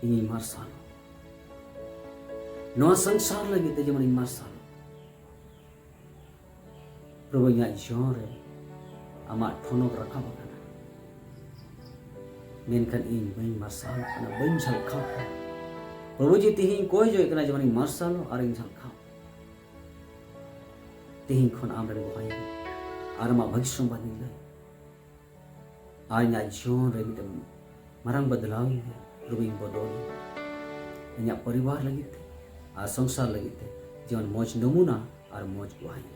ᱤᱧᱤᱧ ᱢᱟᱨᱥᱟᱞᱚᱜ, ᱱᱚᱣᱟ ᱥᱚᱝᱥᱟᱨ ᱞᱟᱹᱜᱤᱫ ᱛᱮ ᱡᱮᱢᱚᱱ ᱤᱧ ᱢᱟᱨᱥᱟᱞᱚᱜ᱾ ᱯᱨᱚᱵᱷᱩ, ᱤᱧᱟᱹᱜ ᱡᱤᱭᱚᱱ ᱨᱮ ᱟᱢᱟᱜ ᱴᱷᱚᱱᱚᱠ ᱨᱟᱠᱟᱵ ᱟᱠᱟᱱᱟ, ᱢᱮᱱᱠᱷᱟᱱ ᱤᱧ ᱵᱟᱹᱧ ᱢᱟᱨᱥᱟᱞ ᱠᱟᱱᱟ, ᱵᱟᱹᱧ ᱡᱷᱟᱞᱠᱟᱣ ᱠᱟᱱᱟ᱾ ᱯᱨᱚᱵᱷᱩ ᱡᱤ, ᱛᱮᱦᱮᱧ ᱠᱚᱭ ᱡᱚᱭ ᱠᱟᱱᱟ ᱡᱮᱢᱚᱱ ᱤᱧ ᱢᱟᱨᱥᱟᱞᱚᱜ ᱟᱨ ᱤᱧ ᱡᱷᱟᱞᱠᱟᱣ᱾ ᱛᱮᱦᱮᱧ ᱠᱷᱚᱱ ᱟᱢ ᱨᱮᱱ ᱵᱚᱦᱟᱧ ᱟᱨ ᱟᱢᱟᱜ ᱵᱷᱟᱹᱜᱤ ᱥᱚᱢᱵᱟᱫ ᱤᱧ ᱞᱟᱹᱭ᱾ ᱟᱨ ᱤᱧᱟᱹᱜ ᱡᱤᱭᱚᱱ ᱨᱮ ᱢᱤᱫᱴᱮᱱ ᱢᱟᱨᱟᱝ ᱵᱚᱫᱞᱟᱣ ᱤᱧ ᱢᱮ᱾ ᱯᱨᱚᱵᱷᱩ, ᱤᱧ ᱵᱚᱫᱚᱞ ᱤᱧ᱾ ᱤᱧᱟᱹᱜ ᱯᱚᱨᱤᱵᱟᱨ ᱞᱟᱹᱜᱤᱫ ᱛᱮ ᱟᱨ ᱥᱚᱝᱥᱟᱨ ᱞᱟᱹᱜᱤᱫ ᱛᱮ ᱡᱮᱢᱚᱱ ᱢᱚᱡᱽ ᱱᱚᱢᱩᱱᱟ ᱟᱨ ᱢᱚᱡᱽ ᱜᱚᱦᱟᱧ᱾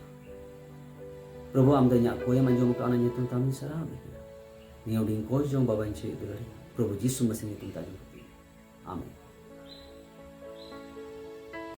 ᱯᱨᱚᱵᱷᱩ, ᱟᱢ ᱫᱚ ᱤᱧᱟᱹᱜ ᱠᱚᱭᱮᱢ ᱟᱸᱡᱚᱢ ᱟᱠᱟᱫ, ᱚᱱᱟ ᱧᱩᱛᱩᱢ ᱛᱮ ᱟᱢᱤᱧ ᱥᱟᱨᱦᱟᱣ ᱢᱮ ᱠᱟᱱᱟ᱾ ᱱᱤᱭᱟᱹ ᱦᱩᱰᱤᱧ ᱠᱚᱭ ᱡᱚᱝ ᱵᱟᱵᱟᱧ ᱪᱮᱫ ᱫᱩᱞᱟᱹᱲᱤ, ᱯᱨᱚᱵᱷᱩ ᱡᱤᱥᱩ ᱢᱟᱥᱤ ᱧᱩᱛᱩᱢ ᱛᱮ ᱟᱸᱡᱚᱢ ᱠᱟᱛᱮ᱾ ᱟᱢᱮᱱ᱾